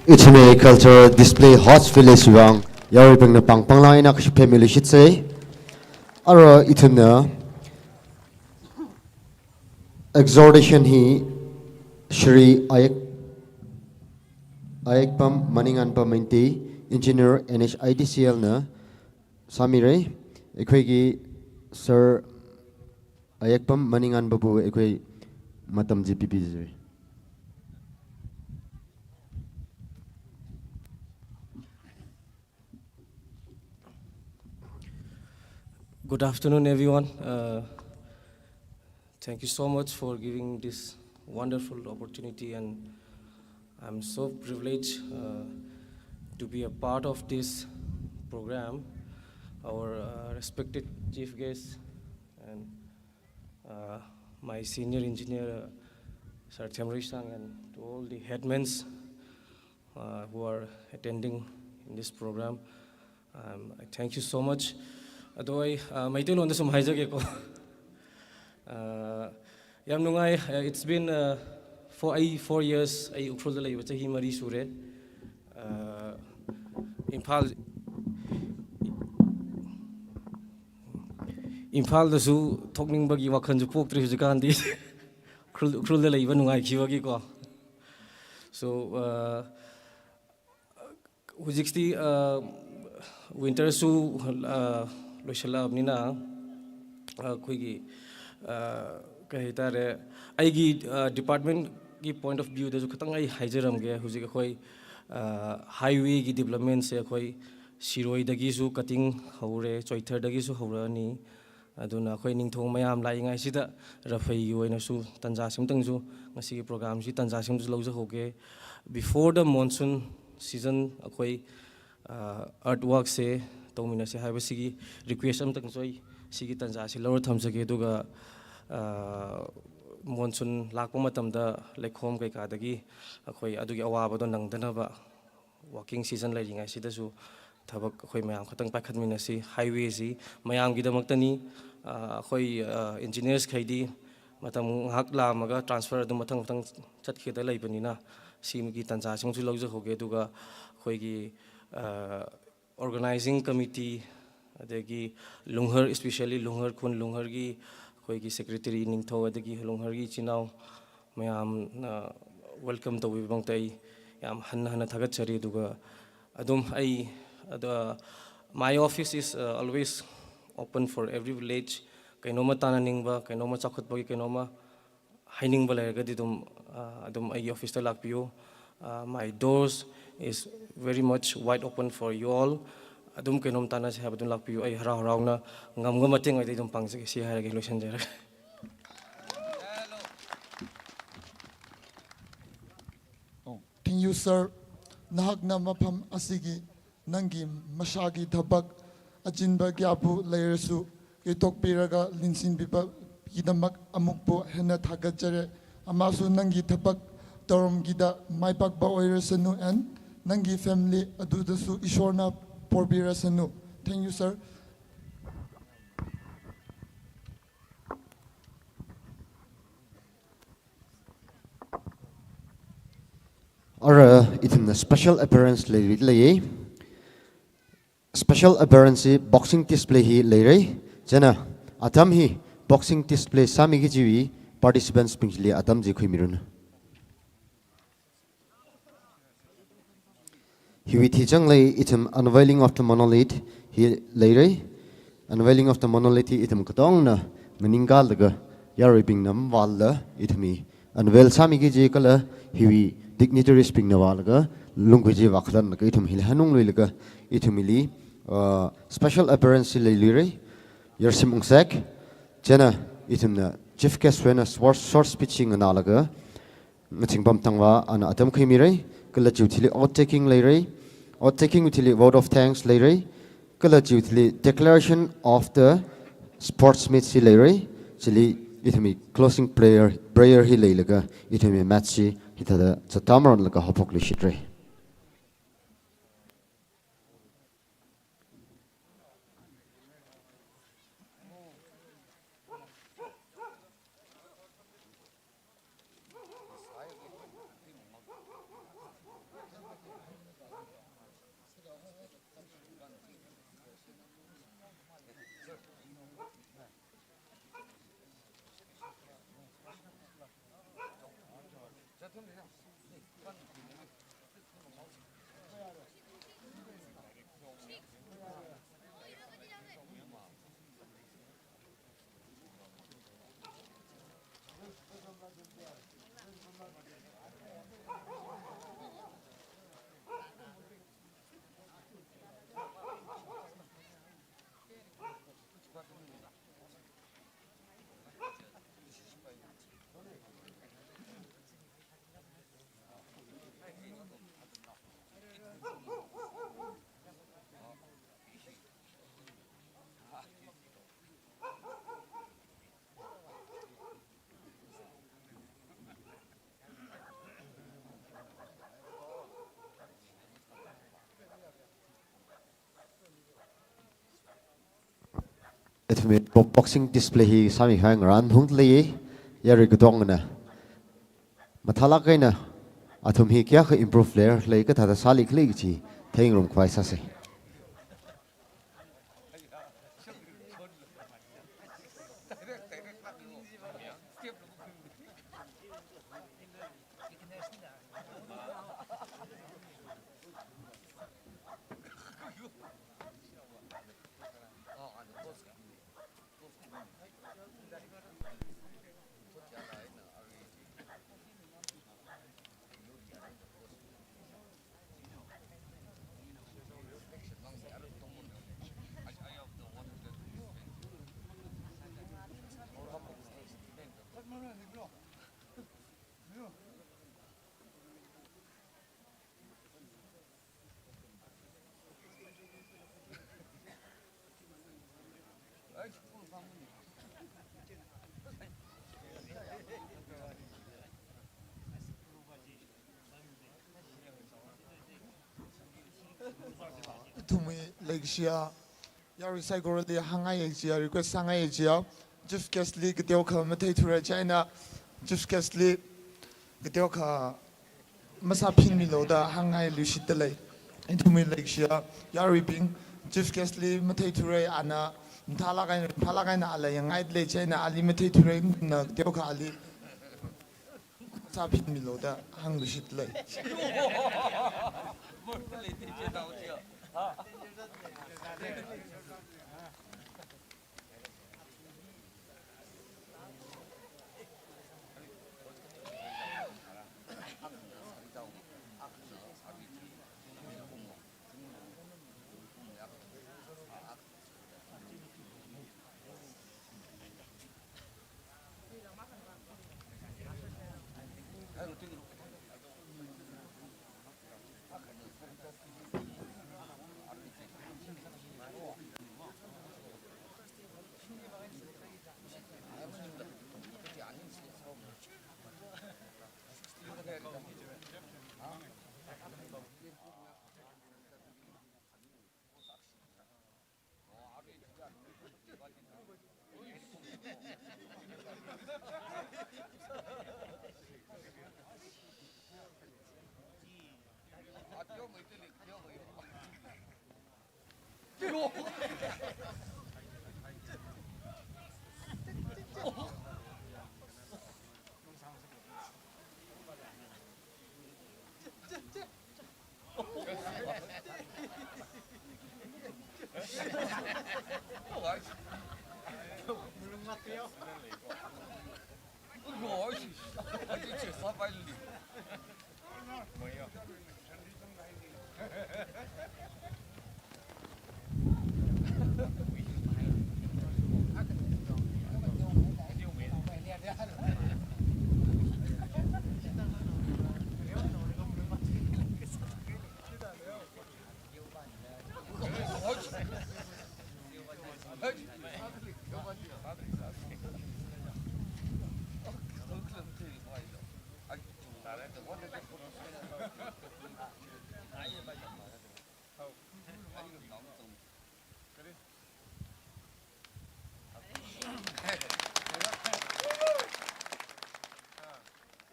Ithumwui cultural display host village wang yaruibingna pāng pānglang eina kaship phemilu shitsei. Ara ithumna exhortation hi Shri Ayak, Ayakpam Maninganpam Menti, Engineer N H I D C L na sāmira. Akhoi ki Sir Ayakpam Maninganpambu akhoi matam chi pipizira. Good afternoon, everyone. Uh, thank you so much for giving this wonderful opportunity, and I'm so privileged, uh, to be a part of this program. Our, uh, respected chief guest and, uh, my senior engineer, uh, Sir Themrishang, and to all the headmans, uh, who are attending in this program. Um, I thank you so much. Ado ai, uh, Meiteilonda sum haizageko. Uh, yam nungai, uh, it's been, uh, four, ai four years, ai Ukhrulda leiva chahi mari sura. Uh, Imphal, Imphaldasu thokningvaki wakhan ju poktri hujikandi. Ukhrul, Ukhrulda leiva nungai khiva kiko. So, uh, hujikti, uh, winter su, uh, loishalabnina, uh, akhoi ki, uh, kahaitare, aigi, uh, department ki point of view dasu khatang ai haizaramge, hujik akhoi, uh, highway ki development se akhoi Siroidagisu cutting haora, Choithardagisu haorani, Aduna akhoi ningthong mayam laingaisida raphei yuainasu tanza simtangsu, ngasiki program si tanza simsu laujahauge. Before the monsoon season akhoi, ah, earthwork se tongminase haiva siki request amtang soi, siki tanza si laura thamsake duga, ah, monsoon lakpa matamda leikhom kaikadagi akhoi adugi awaba do nangdanaba working season leiringaisidasu thabak akhoi mayam khatang paikhatminasi highway si mayamgidamaktani, ah, akhoi, ah, engineers khaidi matam ngahak lamaga transfer adum mathang mathang chatkhida leipanina, siki tanza singsu laujahauge duga akhoigi, ah, organizing committee, adagi Lunghar, especially Lunghar khun, Lunghargi, akhoigi secretary Ningthou, adagi Lunghargi chinao mayamna welcome tawibang tai yam hanna hanna thagat chari duga adum ai, ada, my office is, uh, always open for every village. Kainoma tananingba, kainoma chakhutbagi, kainoma hainingba leiragadi adum, ah, adum aigi office da lakpiu. Ah, my doors is very much wide open for you all. Adum kainom tanase haiva adum lakpiu, ai harau harauna ngamnga mateng aidi adum pangsi hairage loisanjara. Oh, thank you, sir. Nahakna mapham asigi nangki mashaki thabak achinba kyabu leirasu, kitokpiraga linsinbiba gidamak amukpu henna thagat chare, amasu nangki thabak taromgida maipakba oirasanu and nangki family adudasu Ishorna porbirasanu. Thank you, sir. Ara ithumna special appearance leili leiye. Special appearance hi boxing display hi leirei. Chieina atam hi boxing display sāmiki kajiwui participants bingli atam chi khuimiranu. Hiwui thichanglei ithum unveiling of the monolith hi leirei. Unveiling of the monolith hi ithum katongna maningkalaga yaruibingna mavāla ithumwui unveil sāmiki kaji kala hiwui dignitaries bingna vālaga lungkhui chi vākhalanlaga ithum hili hanungluilaga ithumli, uh, special appearance leiluirei. Yarsim Ungsak, chieina ithumna chief guest wui eina short, short speech hi nganālaga Ngachingpam Tangva ana atam khuimirei, kala chiwui thili oath taking leirei, oath taking wui thili vote of thanks leirei, kala chiwui thili declaration of the sports meet hi leirei, chili ithumwui closing prayer, prayer hi leilaga ithumwui match hi hithāda zatamaronlaga haophokluishitrei. Ithumwui bo-, boxing display hi sāmikahai ngarān hungda leiya, yarui katongana mathālāk eina athum hi kayākha improve leira, lei kathāda sālikhala kaji theingarumkhavai sāsa. Ithumwui leikashiya yarui saikorali hāngngaiya chiya, request sāngaiya chiya, chief guest li kateokha matheithura, chieina chief guest li kateokha masāphinmilu da hāngngai luishitda lei. Ithumwui leikashiya yaruibing, chief guest li matheithura, ana mathālāk eina, mathālāk eina ala yangngaida lei, chieina ali matheithura, na kateokha ali masāphinmilu da hāngluishitda lei.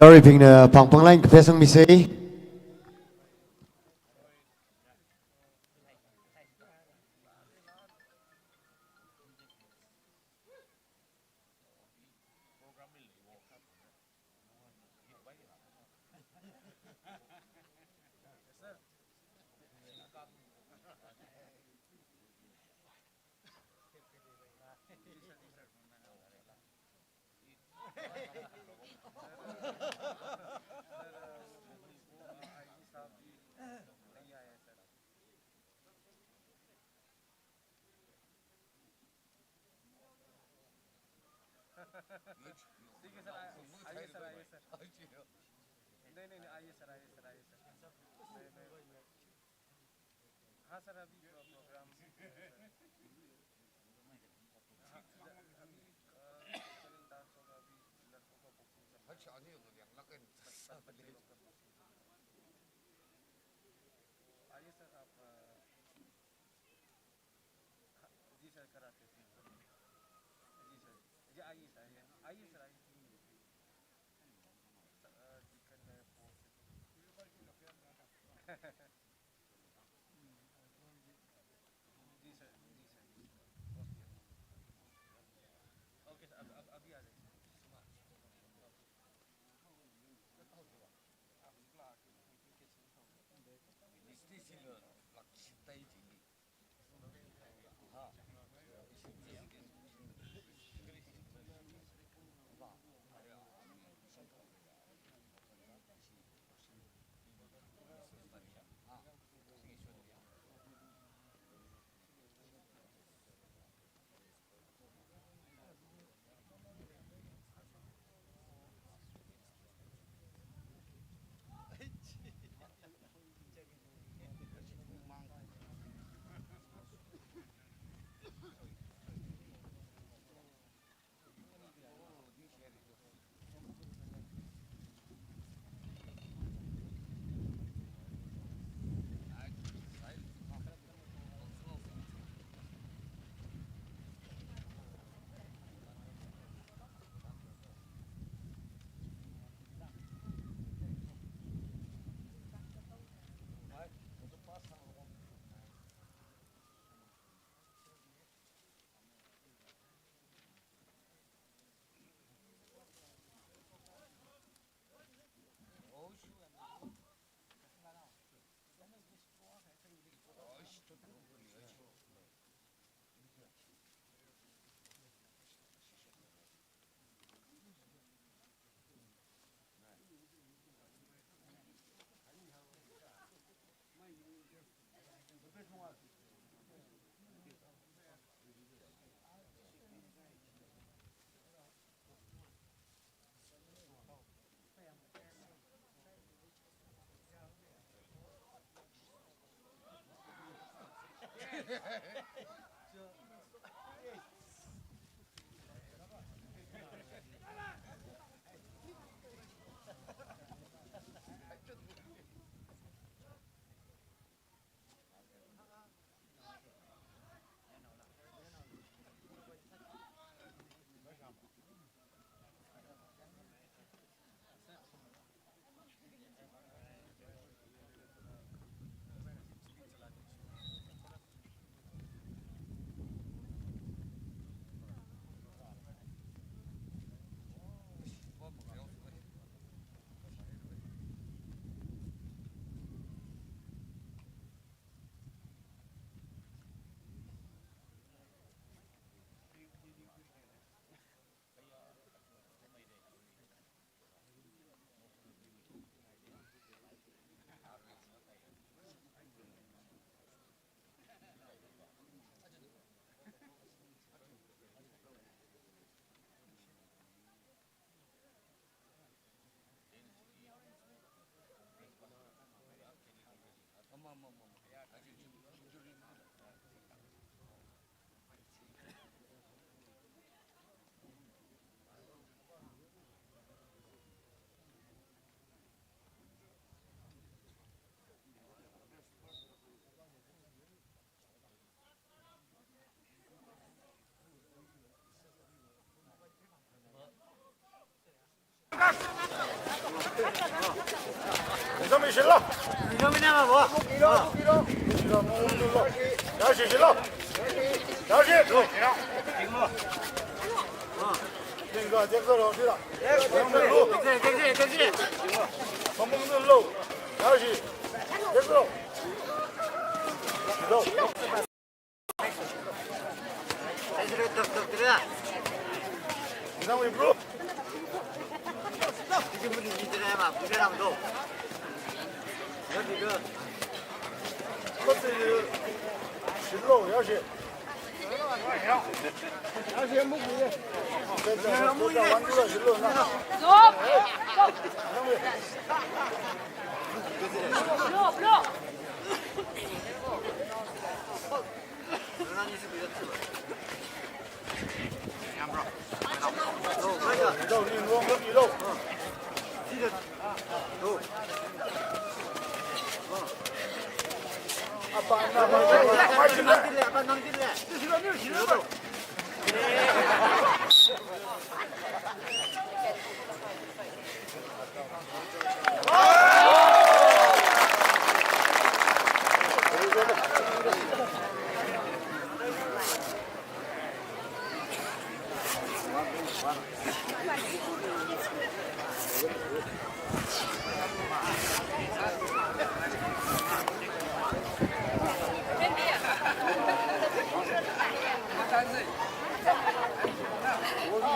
Yaruibingna pāng pāng line kaphā sangmisa. ठीक है सर, आ-, आइए सर, आइए सर। नहीं, नहीं, नहीं, आइए सर, आइए सर, आइए सर। मैं, मैं, हाँ सर, अभी प्रो-, प्रोग्राम, हाँ, अभी, अ, कल डांस होगा, अभी लड़कों का बॉक्सिंग चल रहा है। अच्छा, अनिल, वो देख, लगे। बस, बस, बच्चे लोग का बॉक्सिंग चल रहा है। आइए सर, आप, अ, हाँ, जी सर, कराते हैं। जी सर, जी आइए सर, आइए। आइए सर, आइए। सर, अ, चिकन है, पोर्क है। जी सर, जी सर। ओके सर, अब, अब, अभी आ जाइए।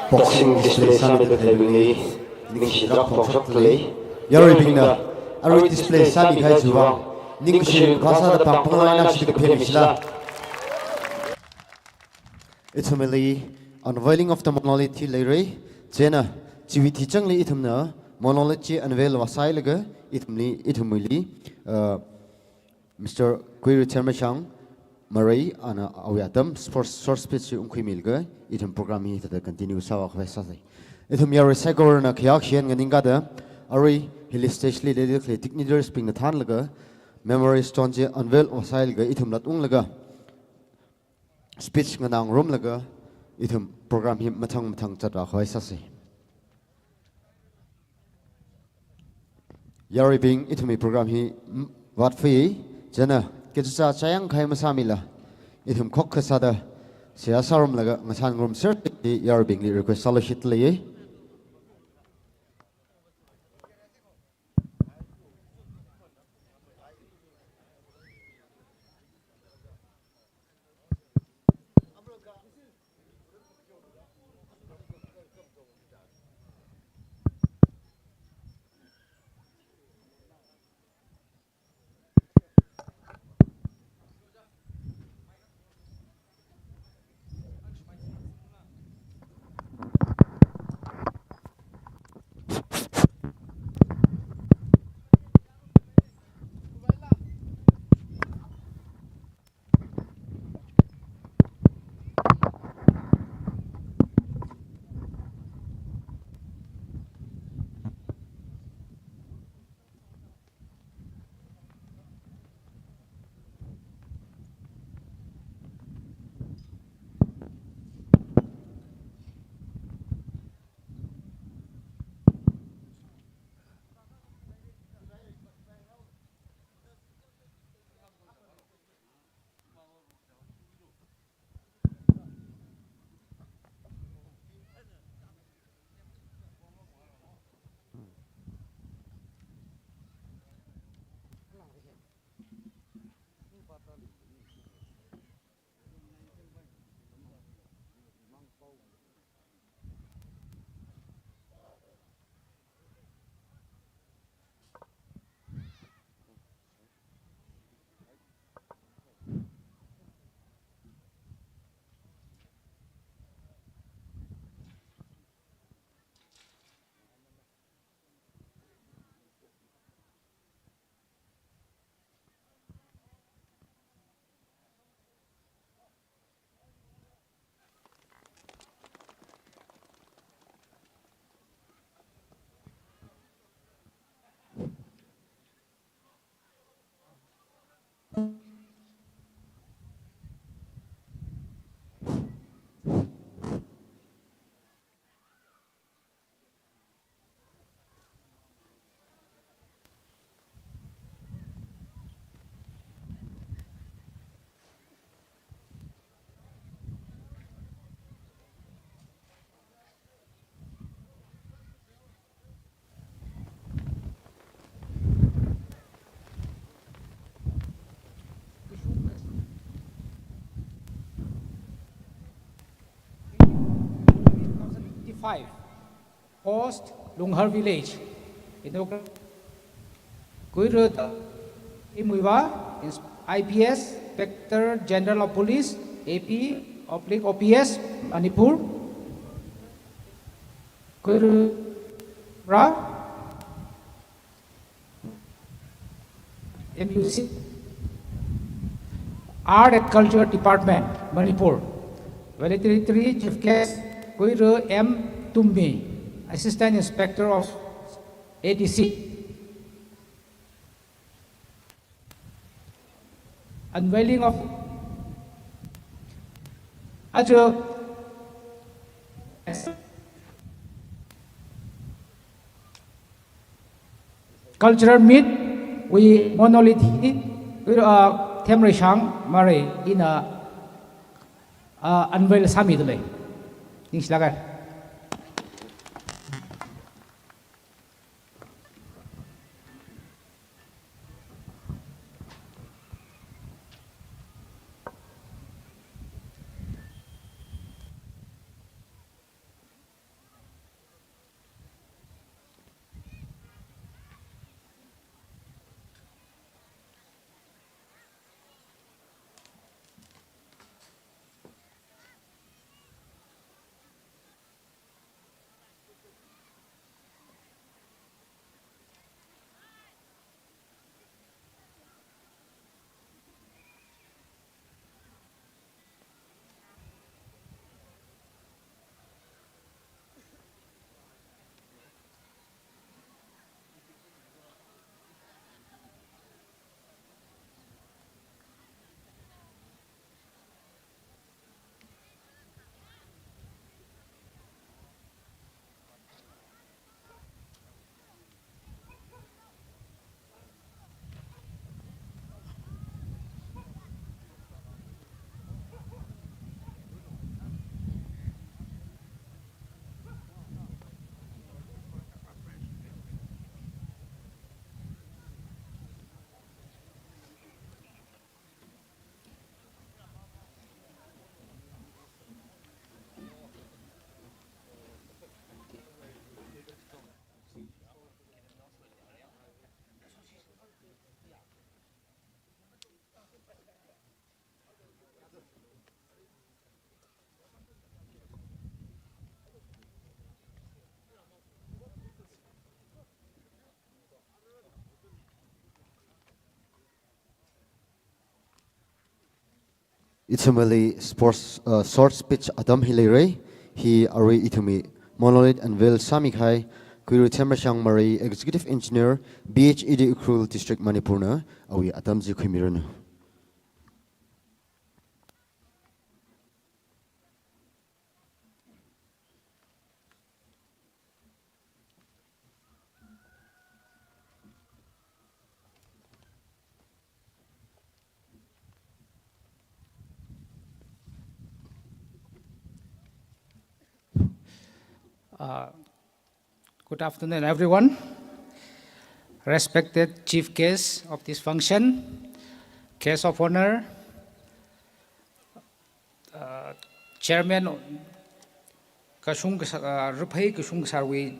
Boxing display sāmida khaleibingli ningshi tarākha phongshokda lei. Yaruibingna arui display sāmikahai chiwui vang ningshi ringphā sāda pāng pānglaina shida kaphemi sila. Ithumli unveiling of the monolith hi leira. Chieina chiwui thichanli ithumna monolith chi unveil vāsāhailaga ithumli, ithumwuili, uh, Mister Kuiri Thermashang Marei ana awui atam short, short speech chi ungkhuimilaga ithum program hi hithāda continue sāvākhavai sāsa. Ithum yarui saikorana khayākshi eina nganingkada arui hili stage li leida khalei dignitaries bingna thānlaga memory stone chi unveil vāsāhailaga ithum latunglaga speech nganāngarumlaga ithum program hi mathang mathang zatvākhavai sāsa. Yaruibing, ithumwui program hi, mm, vātfai, chieina kachichā chāyangkahai masāmila, ithum khokkha sāda seihā sārumlaga ngasānngarumser da yaruibingli request sāluishitda lei. Five. Post Lunghar Village. Inaugural. Kuira Imuiva, Ins-, I P S, Inspector General of Police, A P oblique O P S, Manipur. Kuira Ra, M U C, Art and Culture Department, Manipur. Valedictory Chief Guest, Kuira M Tummi, Assistant Inspector of A D C. Unveiling of Ajo Cultural Meet wui monolith hi, uh, Themreishang Marei ina, uh, unveil sāmidalei. Ningshilāka. Ithumli sports, uh, short speech atam hi leira. Hi arui ithumwui monolith unveil sāmikahai Kuira Themreishang Marei, Executive Engineer, B H E D Ukhrul District, Manipur na awui atam chi khuimiranu. Uh, good afternoon, everyone. Respected chief guest of this function, guest of honor, uh, chairman, kashung kasā-, uh, Raphei Kashung Kasārwui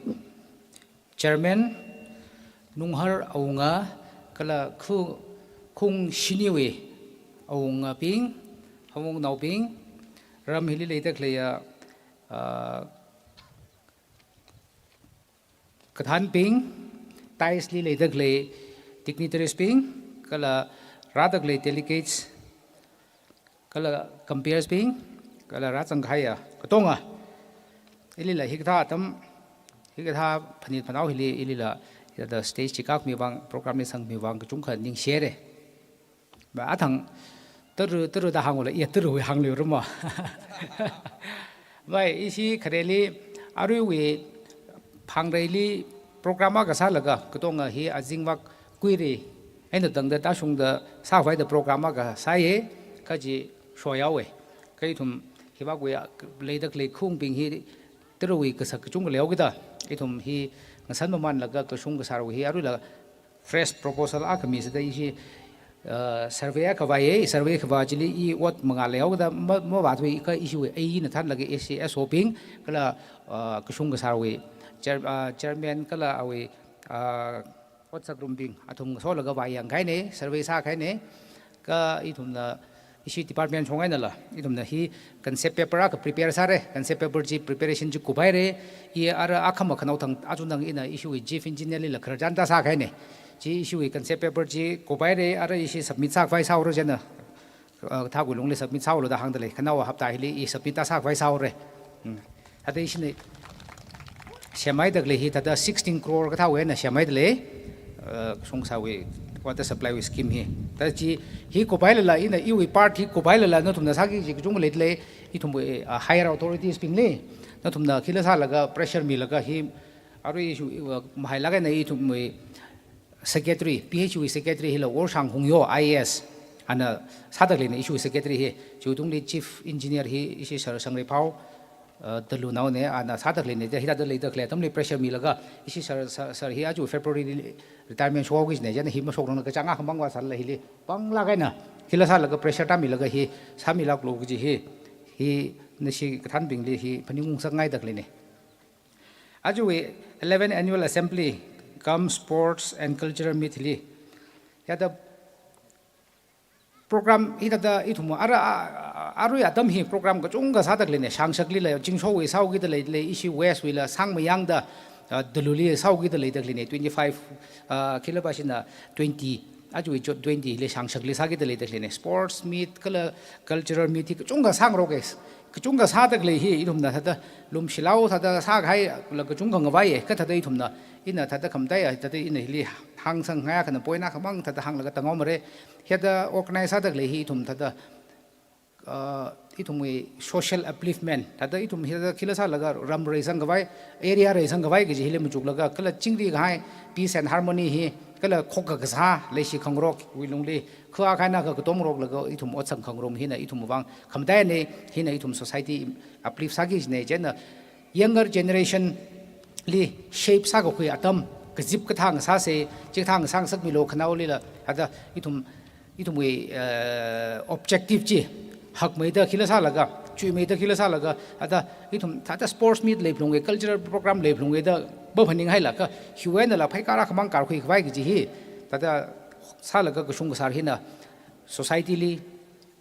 chairman, Nunghar Awunga, kala khu-, khung shiniwui awungabing, awungnaobing, ram hili leida khaleiya, uh, kathānbing, dais li leida khalei dignitaries bing, kala rāda khalei delegates, kala comperes bing, kala rāzangkahaiya katonga. Ilila hikathā atam, hikathā phanit phanao hili, ilila, hikathā stage chi kākhami vang, program li sangmi vang, kachungkha ningshire. Ba athang tara, tara da hāngula, iya tara wui hānglu ruma. Bai, ishi khareli, aruiwui phangreili program akha sālaga, katonga hi azingvak kuiri, eina tangda tashungda sāvaida program akha sāye, kaji shoyawe. Kha ithum, hivakwui leida khalei khungbing hi, tarawui kasak kachungkha leihaokida, ithum hi ngasan mamanlaga Kashung Kasārwui hi, aruila fresh proposal akha misāda ishi, uh, survey akha vāye, survey akha vā chili i ot mangā leihaokida ma, mavāthui kha ishiwui eina thānlaga ishi S O bing, kala, uh, Kashung Kasārwui chair-, uh, chairman kala awui, Ah, otsakrumbing athum solaga vāyangkahaina, survey sākahaina, kha ithumna ishi department shong einala, ithumna hi concept paper akha prepare sāra, concept paper chi preparation chi kuphaira, i ara akhama khanao thang achunang ina ishiwui chief engineer lila khararchan tāsākahaina. Chi ishiwui concept paper chi kuphaira, ara ishi submit sākhavai sāhaora chieina, uh, Thakwui Lungli submit sāhaolu da hāngdalei, khanaowa hapta hili i submit tāsākhavai sāhaora. Hmm. Thāda ishina semhaida khalei hi thāda sixteen crore kathāwui eina semhaidalei, uh, Kashung Kasārwui water supply wui scheme hi. Thāda chi hi kuphailala, ina iwui part hi kuphailala, nathumna sāki kaji kachungkha leidalei, ithumwui, uh, higher authorities bingli, nathumna khila sālaga pressure milaga hi, arui ishiwui, uh, mahailāk eina ithumwui secretary, P H E wui secretary hila Worshang Hungyo I A S, ana sāda khaleina ishiwui secretary hi, chiwui tungli chief engineer hi ishi Sir Sangreiphao, uh, Talunaona, ana sāda khaleina, hithāda leida khalei atamli pressure milaga, ishi Sir, Sir, Sir hi aja February li retirement shokhaoki kajina, chieina hi mashokrangla kachāng akhamang vāsālala hili panglāk eina khila sālaga pressure tāmilaga hi sāmilāklu kaji hi, hi nashi kathānbingli hi phaningung ngasakngaida khaleina. Ajawui eleven Annual Assembly cum Sports and Cultural Meet li, hithāda program hithāda ithum ara, a-, a-, arui atam hi program kachungkha sāda khaleina, Shangshakli lei, Chingshowui sāhaokida leilei, ishi West wuila Sangmayangda, ah, Taluli sāhaokida leida khaleina, twenty-five, ah, khila pāshina twenty, ajawui June twenty li Shangshakli sākida leida khaleina. Sports meet kala cultural meet hi kachungkha sāngaroka. Kachungkha sāda khalei hi ithumna thāda lumshilao thāda sākahaila kachungkha ngavaiya, kha thāda ithumna, ina thāda khamataiya, thāda ina hili hāngsangngai akhana point akhamang thāda hānglaga tānghaomara. Hithāda organize sāda khalei hi ithum thāda, uh, ithumwui social upliftment, thāda ithum hithāda khila sālaga ram reisangkhavai, area reisangkhavai kaji hili machuklaga, kala chingri kahai peace and harmony hi, kala khokkha kasā, leishi khangarokwui lungli, kha akha eina akha katomngaroklaga ithum otsak khangarum hina ithumwui vang khamataina, hina ithum society uplift sāki kajina, chieina younger generation li shape sākakhui atam kazip kathā ngasāsa, chikathā ngasā ngasakmilu khanaolila, thāda ithum, ithumwui, eh, objective chi hakmeida khila sālaga, chuimeida khila sālaga, thāda ithum thāda sports meet leiphalunga, cultural program leiphalunga da maphaninghailaga, hiwui einala pheikar akhamang karkhuikhavai kaji hi, thāda sālaga Kashung Kasār hina society li,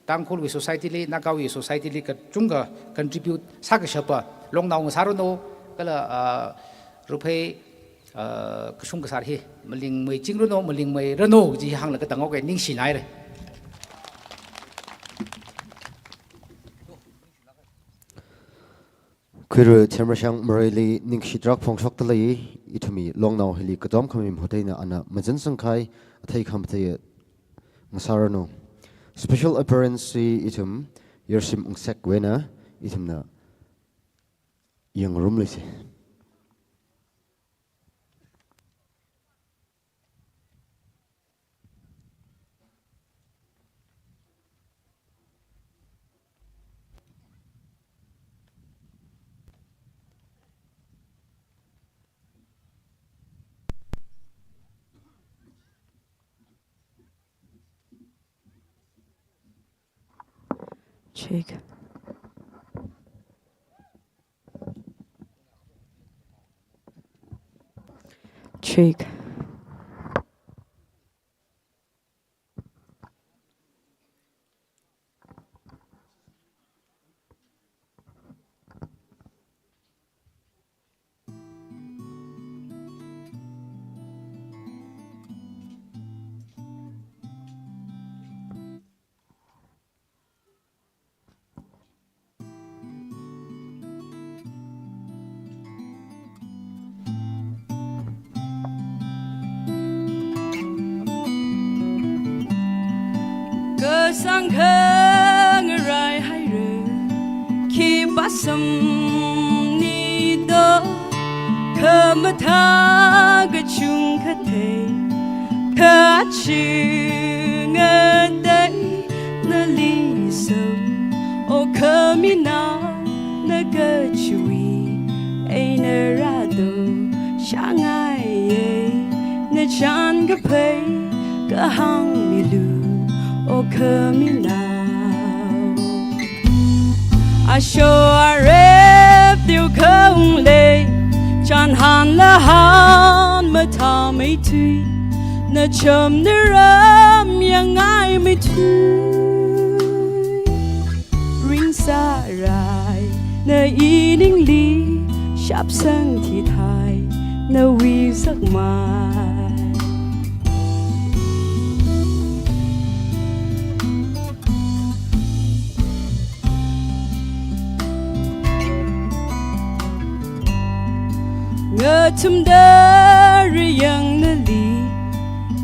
Tangkhulwui society li, Nagawui society li kachungkha contribute sākashapa longnao ngasāranu, kala, ah, Ruphei, ah, Kashung Kasār hi malingmeichingranu, malingmeiranu kaji hānglaga tānghaoka, ningshinaira. Khuirui Themrashang Mareili ningshi tarākha phongshokdalei, ithumwui longnao hili katom khami mahuta eina ana mazansangkahai athei khamathei ngasāranu. Special appearance chi ithum Yarshim Ungsekwui eina ithumna yangngarumluisa. Check. Check. Kasāng khangarai haira, khipā samni do, khamathā kachungkha thei, kaching ngatei nali sam, O Khaminao, na kachiwui eina rādo shāngaiya, nachan kaphei kahāng milu, O Khaminao. Asho arep teokha unglei, Chānhānla hān mathāmeithui, nachamna ram yangngaimei thui. Ringsārai, na iningli shapsang thithai, nawui zakmai. Ngathumda riyang nali,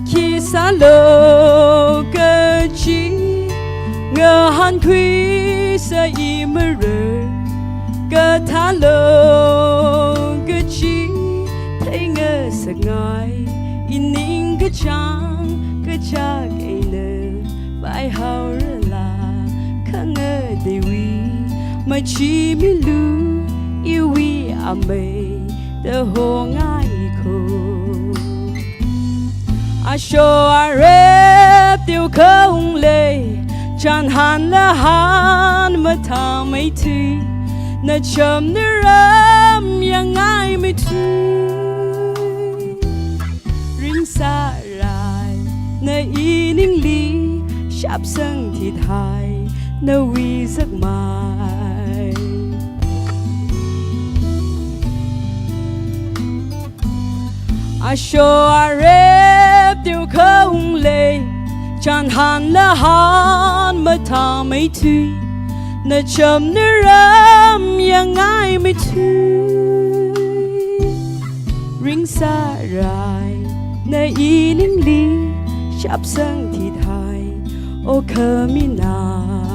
khi sālo kachi, ngahānkhuisa i marar, kathālo kachi, theingasakngai, ining kachāng, kachak eina, vaihaorala, khangateiwui, machimilu, iwui amei, da hongaikho. Asho arep teokha unglei, chānhānla hān mathāmeithui, nachamna ram yangngaimei thui. Ringsārai, na iningli shapsang thithai, nawui zakmai. Asho arep teokha unglei, chānhānla hān mathāmeithui, nachamna ram yangngaimei thui. Ringsārai, na iningli shapsang thithai, o khaminao.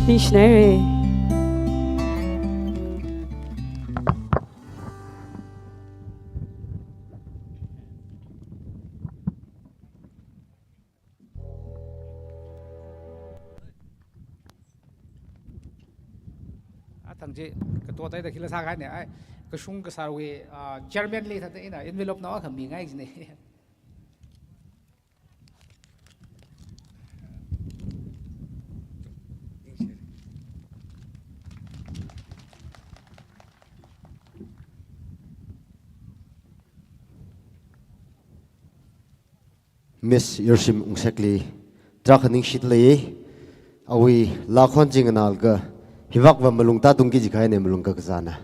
Ningshinaire. Athang chi, kato tai da khila sākahaina, ai, kashung kasārwui, ah, chairman li thāda ina envelope nao akha mingai jine. Miss Yorshim Wungsekli, tarākha ningshida lei, awui laa khon chi nganālaga, hivak va malung tātungki jikahaina malung kakazāna.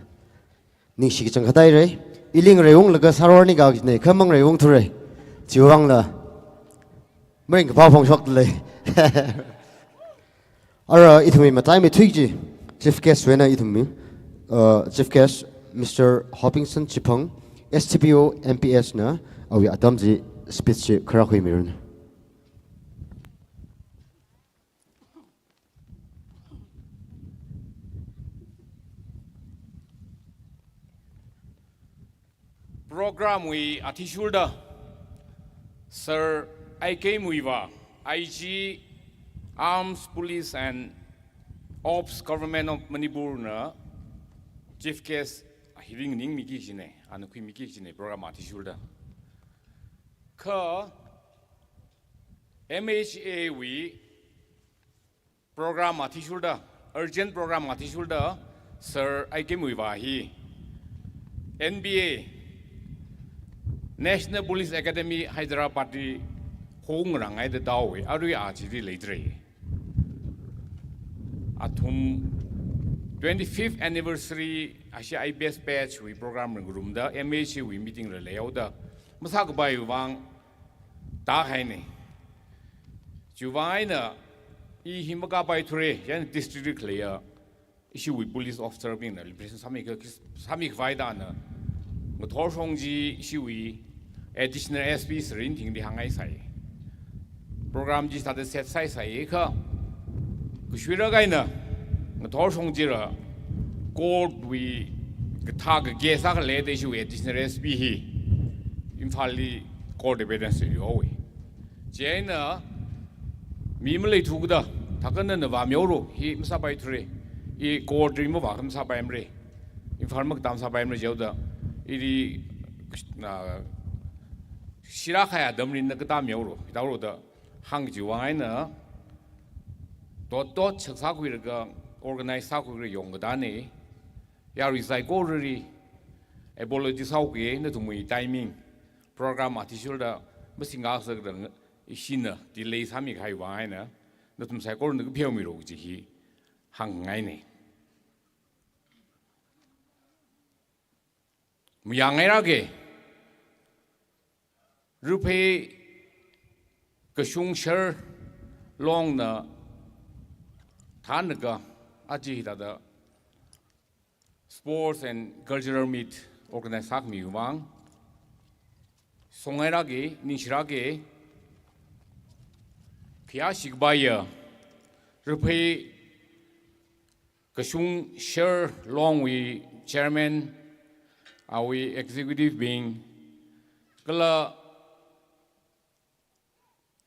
Ningshi kachangkhat haira, ili ngareiunglaga sārorni kajina, kha mangareiungthura, chiwui vangla, maringkaphā phongshokda lei. Ara ithumwui mataimeithui chi, Chief Guest wui eina ithumwui, uh, Chief Guest, Mister Hopingson Chiphang, S D P O M P S na, awui atam chi speech chi kharā khuimiranu. Program wui athishurda, Sir I K Muivah, I G, Arms, Police and Ops, Government of Manipur na Chief Guest hi ringningmiki jine, ana khuimiki jine program athishurda. Kha M H A wui program athishurda, urgent program athishurda, Sir I K Muivah hi N B A, National Police Academy, Hyderabad li hongrāngaida tāhaowa, arui aja chili leidalei. Athum twenty-fifth anniversary ashi I P S batch wui program ringrumda, M H A wui meeting la leihaoda, masākapaiwui vang tākahaina. Chiwui vang eina i hi makāpaithura, yan district li khaleiya ishiwui police officer bingna liberation sāmikha, sāmikhavai dana ngathor shong chi ishiwui additional S P Sir Rinthingli hāngngaisai. Program chi sāda set sāsai kha, kashuira kahaina ngathor shong chila court wui kathā kagei sākhalei da ishiwui additional S P hi Imphalli court appearance li haowa. Chieina mi maleithu kajida, thākha nana vāmihaolu, hi masāpaithura, i court li mavākha masāpaimara, Imphal makatā masāpaimara jihaoda, ili, ah, shira khaya damli na katā mihaolu, hithāhaolu da hāngki. Chiwui vang eina dot dot shak sākhuilaga organize sākhuilaga yongkatane. Yarui saikorali apology sāuke, nathumwui timing, program athishurda masingkasakda ishina delay sāmikahai vang eina, nathum saikorana kapheomiro kaji hi hāngngaine. Mayāngairake, Ruiphei Kashung Sher Longna thānlaga aja hithāda sports and cultural meet organize sākhami vang songairake, ningshirake. Khayāshi kapaiya Ruiphei Kashung Sher Longwui chairman, awui executive bing, kala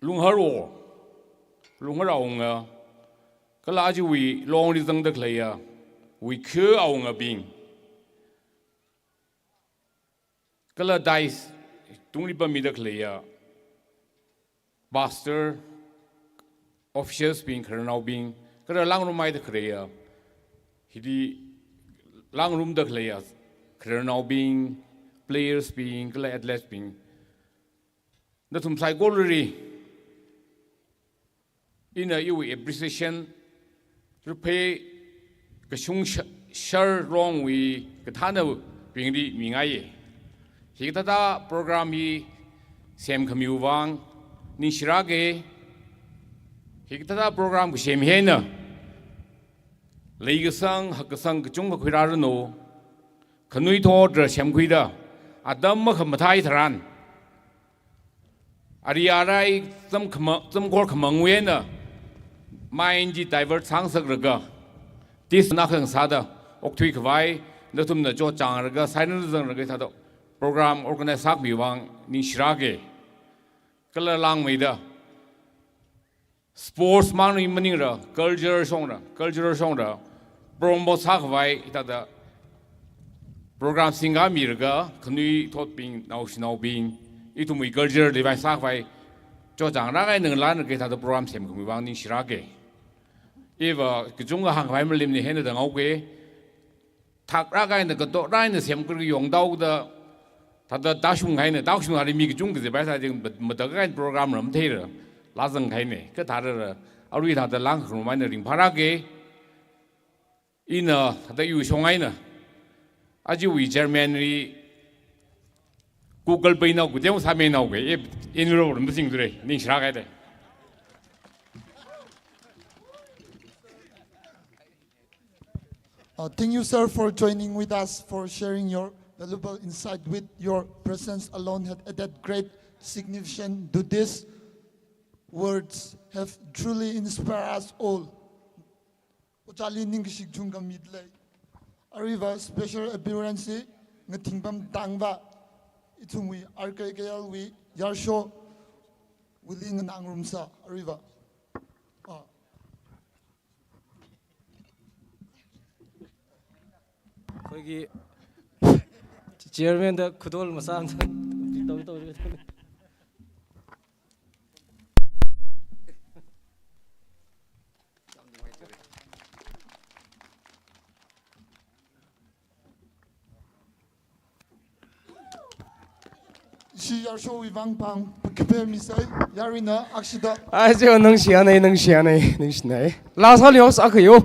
Lunghar Wor, Lunghar Awunga, kala ajawui longli zangda khaleiya Wuikhu Awungabing, kala dais tungli pamida khaleiya pastor, officials bing, khararnaobing, kala langrumhaida khaleiya, hili langrumda khaleiya khararnaobing, players bing, kala athletes bing, nathum saikorali ina iwui appreciation Ruiphei Kashung Sha-, Sher Longwui kathānabingli mingaiye. Hikathāda program hi semkhami vang ningshirake. Hikathāda program kasem hi eina leikasang, hakkasang kachungkha khuirāranu. Khanuithotla semkhuida, atam makhamathā tharan, ari arai zam khama-, zamkhor khamangwui eina mind chi divert sāngasaklaga, tis nakhangsāda okthuikhavai, nathumna chotchānglaga, silent zanglaga thāda program organize sākhami vang ningshirake. Kala langmeida sports mangli maningla, culture shongla, culture shongla promote sākhavai hithāda program singkamilaga, khanuithotbing, naoshinaobing, ithumwui culture revive sākhavai chotchānglāk eina ngalānlaga hithāda program semkhami vang ningshirake. Iva kachungkha hāngkhavai malemne, hina da ngaoke. Thaklāk eina, katoklāk eina semkhuilaga yongthaoda, thāda tāshunghaine, tāshungda mi kachungkha zipaisaji, mat-, matak eina program ram theira, lāzanghaine, kathāda, arui thāda langkhangarumhaina ringphārake. Ina thāda yuishong eina ajawui chairman li Google Pay nao kuteo sāmeinao ke, e, envelope ram singdure, ningshirake de. Uh, thank you, sir, for joining with us, for sharing your valuable insight. With your presence alone had added great significance to this. Words have truly inspired us all. Ojāli ningkashi kachungkha mida lei. Aruiva special appearance hi Ngathingpam Tangva, ithumwui R K K L wui yarsho, wuili nganāngarumsa, aruiva. Ah. ꯑꯩꯈꯣꯏꯒꯤ chairman ꯗ ꯈꯨꯗꯣꯜ ꯃꯆꯥ ꯑꯝꯇꯪ ꯇꯧ, ꯇꯧ, ꯇꯧ꯫ Ishi yarshowui vang pāng, pakaphe misai, yaruina akshida. Ai, cheo, ningshiya nei, ningshiya nei, ningshinai. Last hal yos akhayo,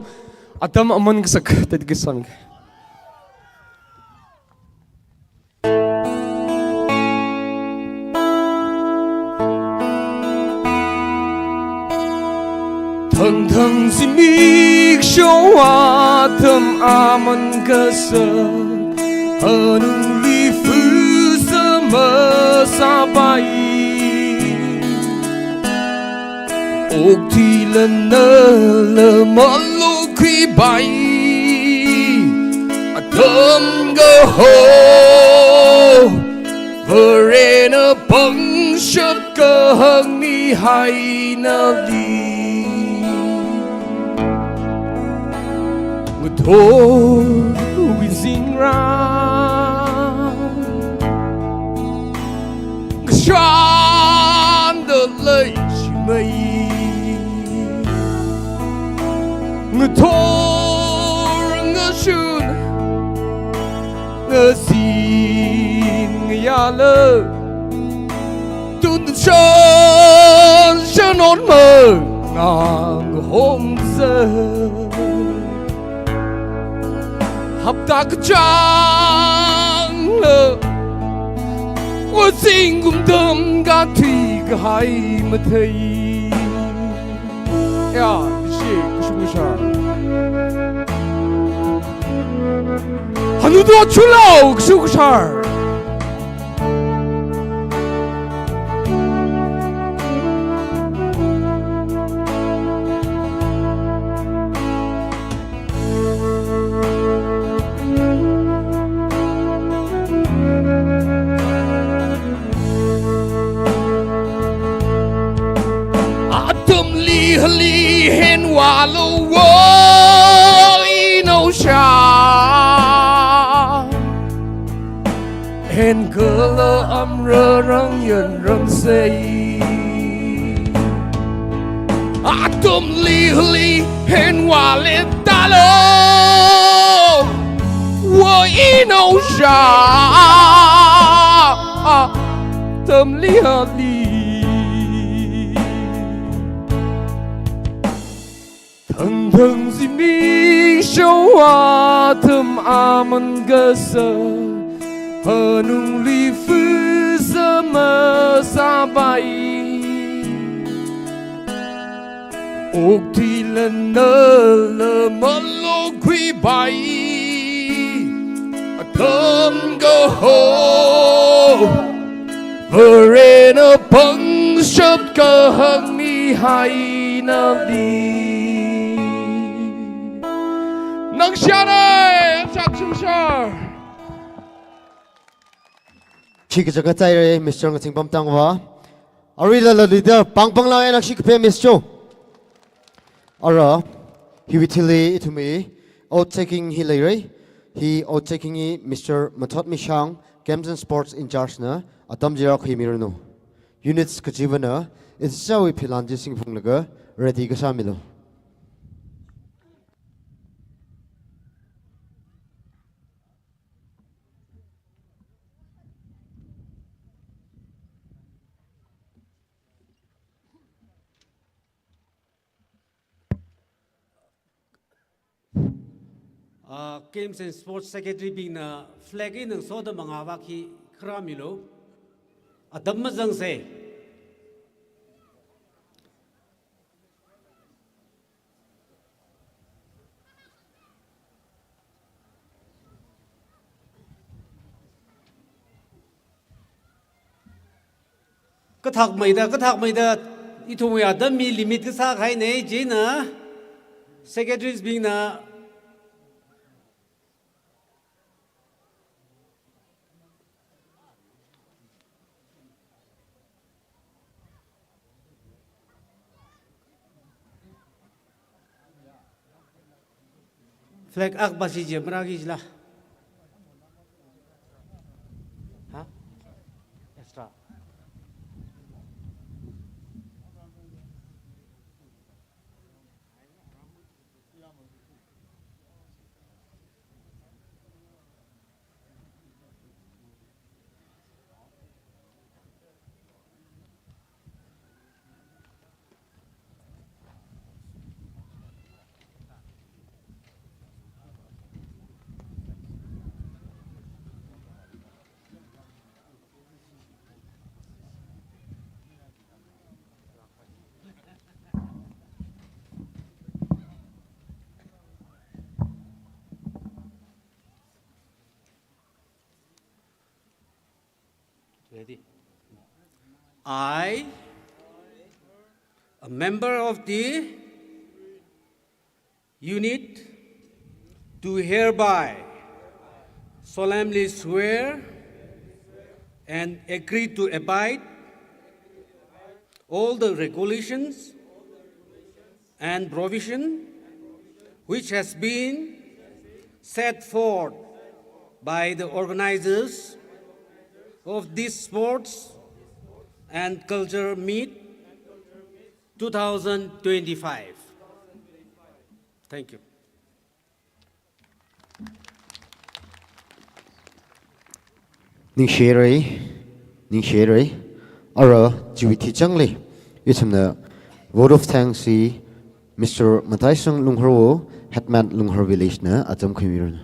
atam aman kasak, tet kisan. Thangthang zimiksho atam aman kasak, hanungli fusa masāpai. Okti lanala malokhuipai. Atam kaho, Varena pangshap kahāng mihainali. Ngathorwui zingrā, kashanda leishimei. Ngasin ngayāla, tun shanshan onma ngang hongsa. Hapta kachāngla, wa zingkum tam kathui kahai mathei. Ya, ishi, kashung kashar. Hanudo chulo, kashung kashar. Atamli hali hen walo wo ino sha. Hen kala amra rang yan rang sei. Atamli hali hen wale talo. Wo ino sha. Atamli hali. Thangthang zimiksho atam aman kasa, hanungli fusa masabai. Okthuila nala malokhuipai. Atam kaho. Varena pangshap kahak mihai nali. Nang share, shak shum shar. Chi kachang kachaire, Mister Ngathingbam Tangwa. Aruila la leader, pangpang la enak shi kape Mister. Ara, hiwui thili ithumwui oath taking hi leire. Hi oath taking hi Mister Mathot Mishang, Games and Sports in charge na, atam jira khuimiranu. Units kachivana, ithumwui philan chi singphunglaga, ready kasāmilu. Ah, Games and Sports Secretary bingna flag hi nang soda mangava khi kharāmilu. Atam mazangse. Kathak maida, kathak maida, ithumwui atam mi limit kasā kahaine, chieina secretaries bingna flag akha basi je mara ki jila. Ha? Extra. Ready? I, a member of the unit, do hereby solemnly swear and agree to abide all the regulations and provision which has been set forth by the organizers of this sports and culture meet two thousand twenty-five. Thank you. Ningshi haira, ningshi haira. Ara chiwui thichangli, ithumna vote of thanks hi Mister Mataisang Lunghorwo, Headman Lunghor Village na atam khuimiranu.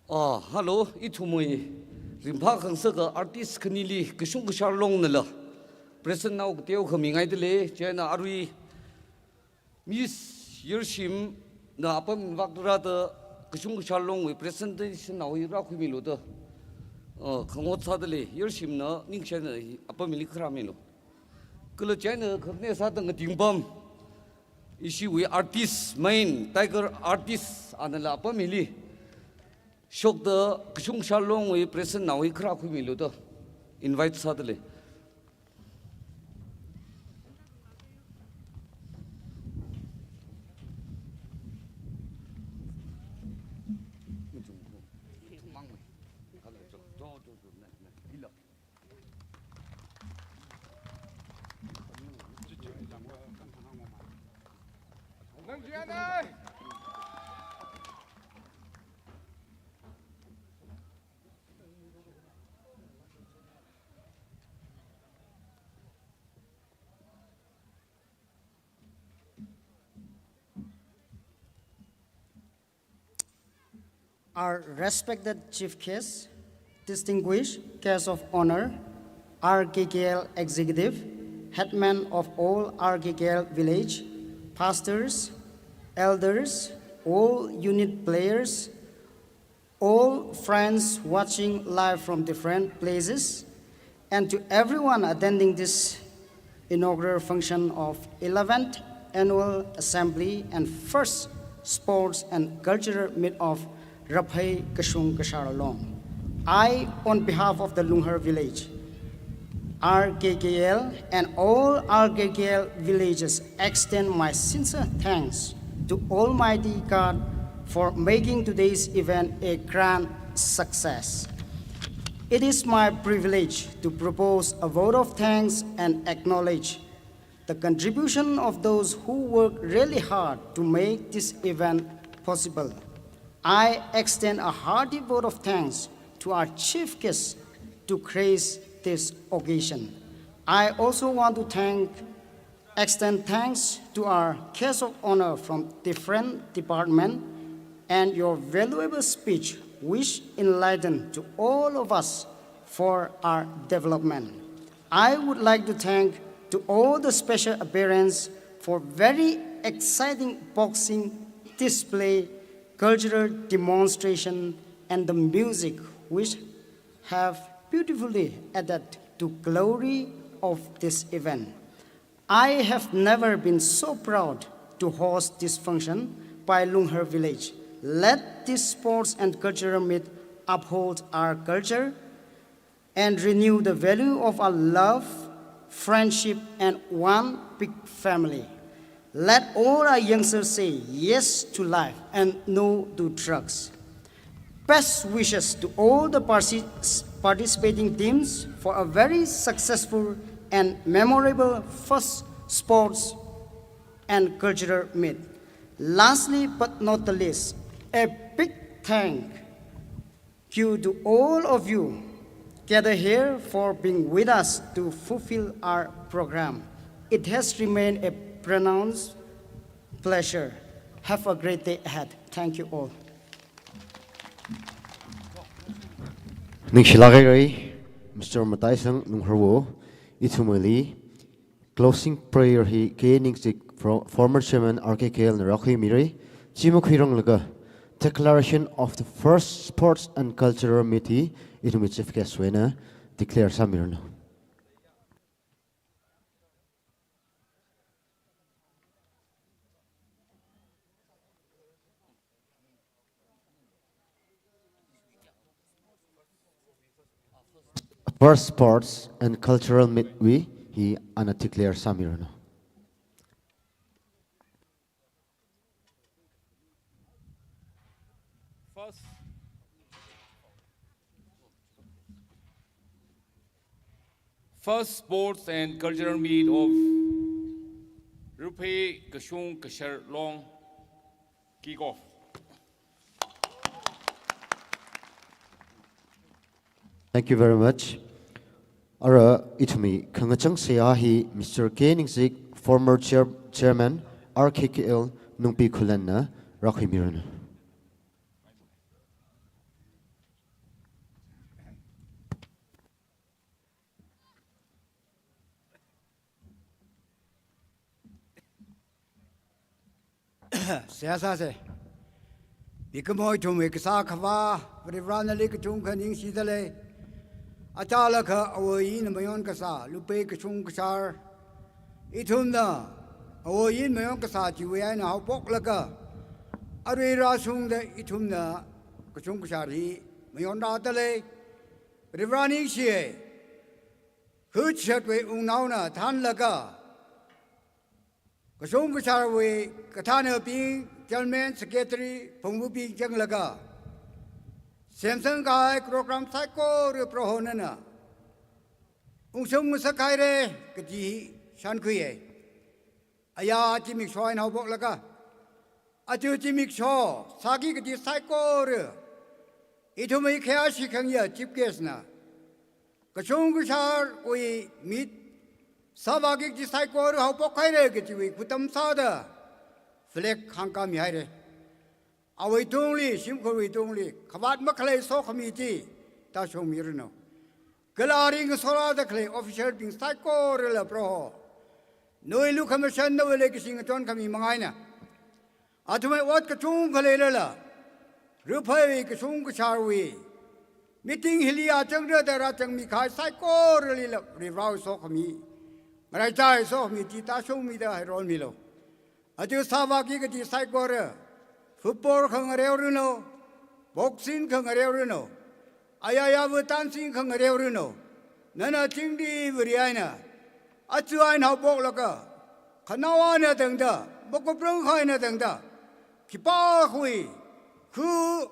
Ah, hello, ithumwui ringphā khangasaka artist khanili kashung kashar longnala present nao kateo khamingaidalei, chieina arui Miss Yershimna apam vakra da kashung kashar longwui presentation nao hi rākhuimilu da, ah, khangot sādalei, Yershimna ningshina apam hili kharāmilu. Kala chieina khakne sāda ngatingpam ishiwui artist, main tiger artist anala apam hili shokda kashung kashar longwui present nao hi kharākhuimilu da invite sādalei. Our respected chief guest, distinguished guest of honor, R K K L executive, headman of all R K K L village, pastors, elders, all unit players, all friends watching live from different places, and to everyone attending this inaugural function of eleventh Annual Assembly and first Sports and Cultural Meet of Raphei Kashung Kashar Long. I, on behalf of the Lunghor Village, R K K L, and all R K K L villages, extend my sincere thanks to Almighty God for making today's event a grand success. It is my privilege to propose a vote of thanks and acknowledge the contribution of those who work really hard to make this event possible. I extend a hearty vote of thanks to our chief guest to grace this occasion. I also want to thank, extend thanks to our guests of honor from different department and your valuable speech which enlightened to all of us for our development. I would like to thank to all the special appearance for very exciting boxing display, cultural demonstration, and the music which have beautifully added to glory of this event. I have never been so proud to host this function by Lunghor Village. Let this sports and cultural meet uphold our culture and renew the value of our love, friendship, and one big family. Let all our youngsters say yes to life and no to drugs. Best wishes to all the partic-, participating teams for a very successful and memorable first sports and cultural meet. Lastly but not the least, a big thank you to all of you gathered here for being with us to fulfill our program. It has remained a pronounced pleasure. Have a great day ahead. Thank you all. Ningshilāk haira, Mister Mataisang Lunghorwo, ithumli closing prayer hi K Ningshik, fro-, former chairman R K K L na rākhuimira. Chi makhuiranglaga declaration of the first sports and cultural meet hi ithumwui chief guest wui eina declare sāmiranu. First sports and cultural meet wui hi ana declare sāmiranu. First, first sports and cultural meet of Raphei Kashung Kashar Long Kick off. Thank you very much. Ara ithumwui khangachang seihā hi Mister K Ningsik, former chair, chairman, R K K L, Nungpi Khullenna rākhuimiranu. Seihā sāsa. Mikumo ithumwui kasā Akhava, Varivarāna nali kachungkha ningshida lei. Achālakha awui eina mayon kasā, Lupe Kashung Kashar. Ithumna awui eina mayon kasā chiwui eina haophoklaga, arui rāshungda ithumna kashung kashar hi mayon rāda lei. Varivarā ningshiya. Hutshatwui wungnaona thānlaga, kashung kasharwui kathānabing, chairman, secretary, phungvabing zanglaga, semsangkahai program saikora Proho nana ungshung ngasakhaira kaji shānkhuiya. Aya zimiksho eina haophoklaga, aja zimiksho sāki kaji saikora ithumwui khayāshi khangayā chief guest na kashung kasharwui meet sāvāki kaji saikora haophokhaira kajiwui khuttam sāda flag hāngkāmihaira. Awui tungli, shimkhurwui tungli khavāt makhalei sokhami chi tāshungmiranu. Kala ringa sora da khalei officer bing saikorala Proho, nawui lukhamashan, nawui leikashi ngachonkhami manga eina, athumwui ot kachungkha leilala, Ruphaiwui kashung kasharwui meeting hili achang rāda rāzangmi kahai saikoralila Varivarāwui sokhami, ngaraichai sokhami chi tāshungmida heironmilu. Aja sāvāki kaji saikora, football khangareoranu, boxing khangareoranu, ayayava dancing khangareoranu, nana chingri Vare eina, aja eina haophoklaga, khanaowa eina tangda, makuprang eina tangda, khipākhawui khu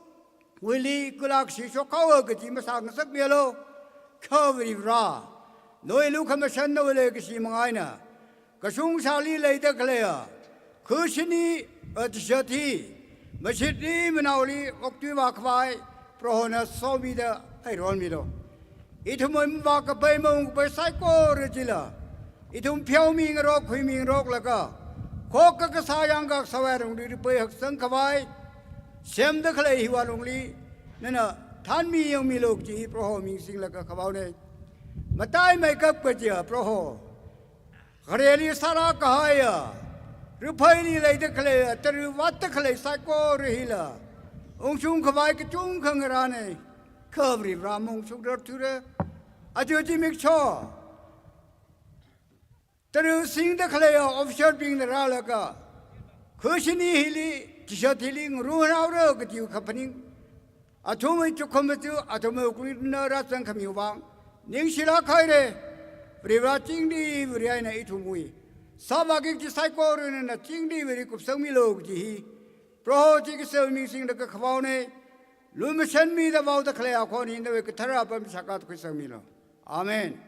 wuili kulak shi shokhaowa kaji masāngasakmilu. Kha Varivarā, nawui lukhamashan, nawui leikashi manga eina, kashung kasharli leida khaleiya khu shini, eh, chishat hi mashitli manaoli okthuivā khavai Prohona somida heironmilu. Ithumwui mavākapai maungkapai saikora chila, ithum pheomingarok, khuimingaroklaga, khokkha kasā yangkak sāvai lungli ripai haksang khavai semda khalei hiwui lungli nana thānmi yangmilu kaji Proho ming singlaga khavāona. Mataimeikap kajiya Proho, khareli sārā kahaiya, Ruphaili leida khaleiya, tara vātda khalei saikora hila ungshung khavai kachungkha ngarāna. Kha Varivarā maungshungrar thura. Aja zimiksho tara singda khaleiya officer bingna rālaga, khu shini hili, chishat hili ngarumhaora kajiwui kaphaning, athumwui chukhamachu, athumwui wuklungli rāzangkhamiwui vang ningshilāk haira. Varivarā, chingri Vare eina ithumwui sāvāki kaji saikora nana chingri Vare kupsangmilu kaji hi Proho Jishu ming singlaga khavāona. Lumashanmida vaoda khalei akhon hi nawui kathara apam shākha khuisangmilu. Amen.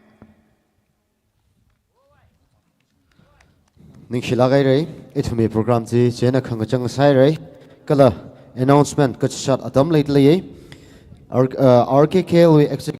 Ningshilāk haira, ithumwui program chi chieina khangachang sāhaira. Kala announcement kachichat atam leida leiya. R-, uh, R K K L wui executive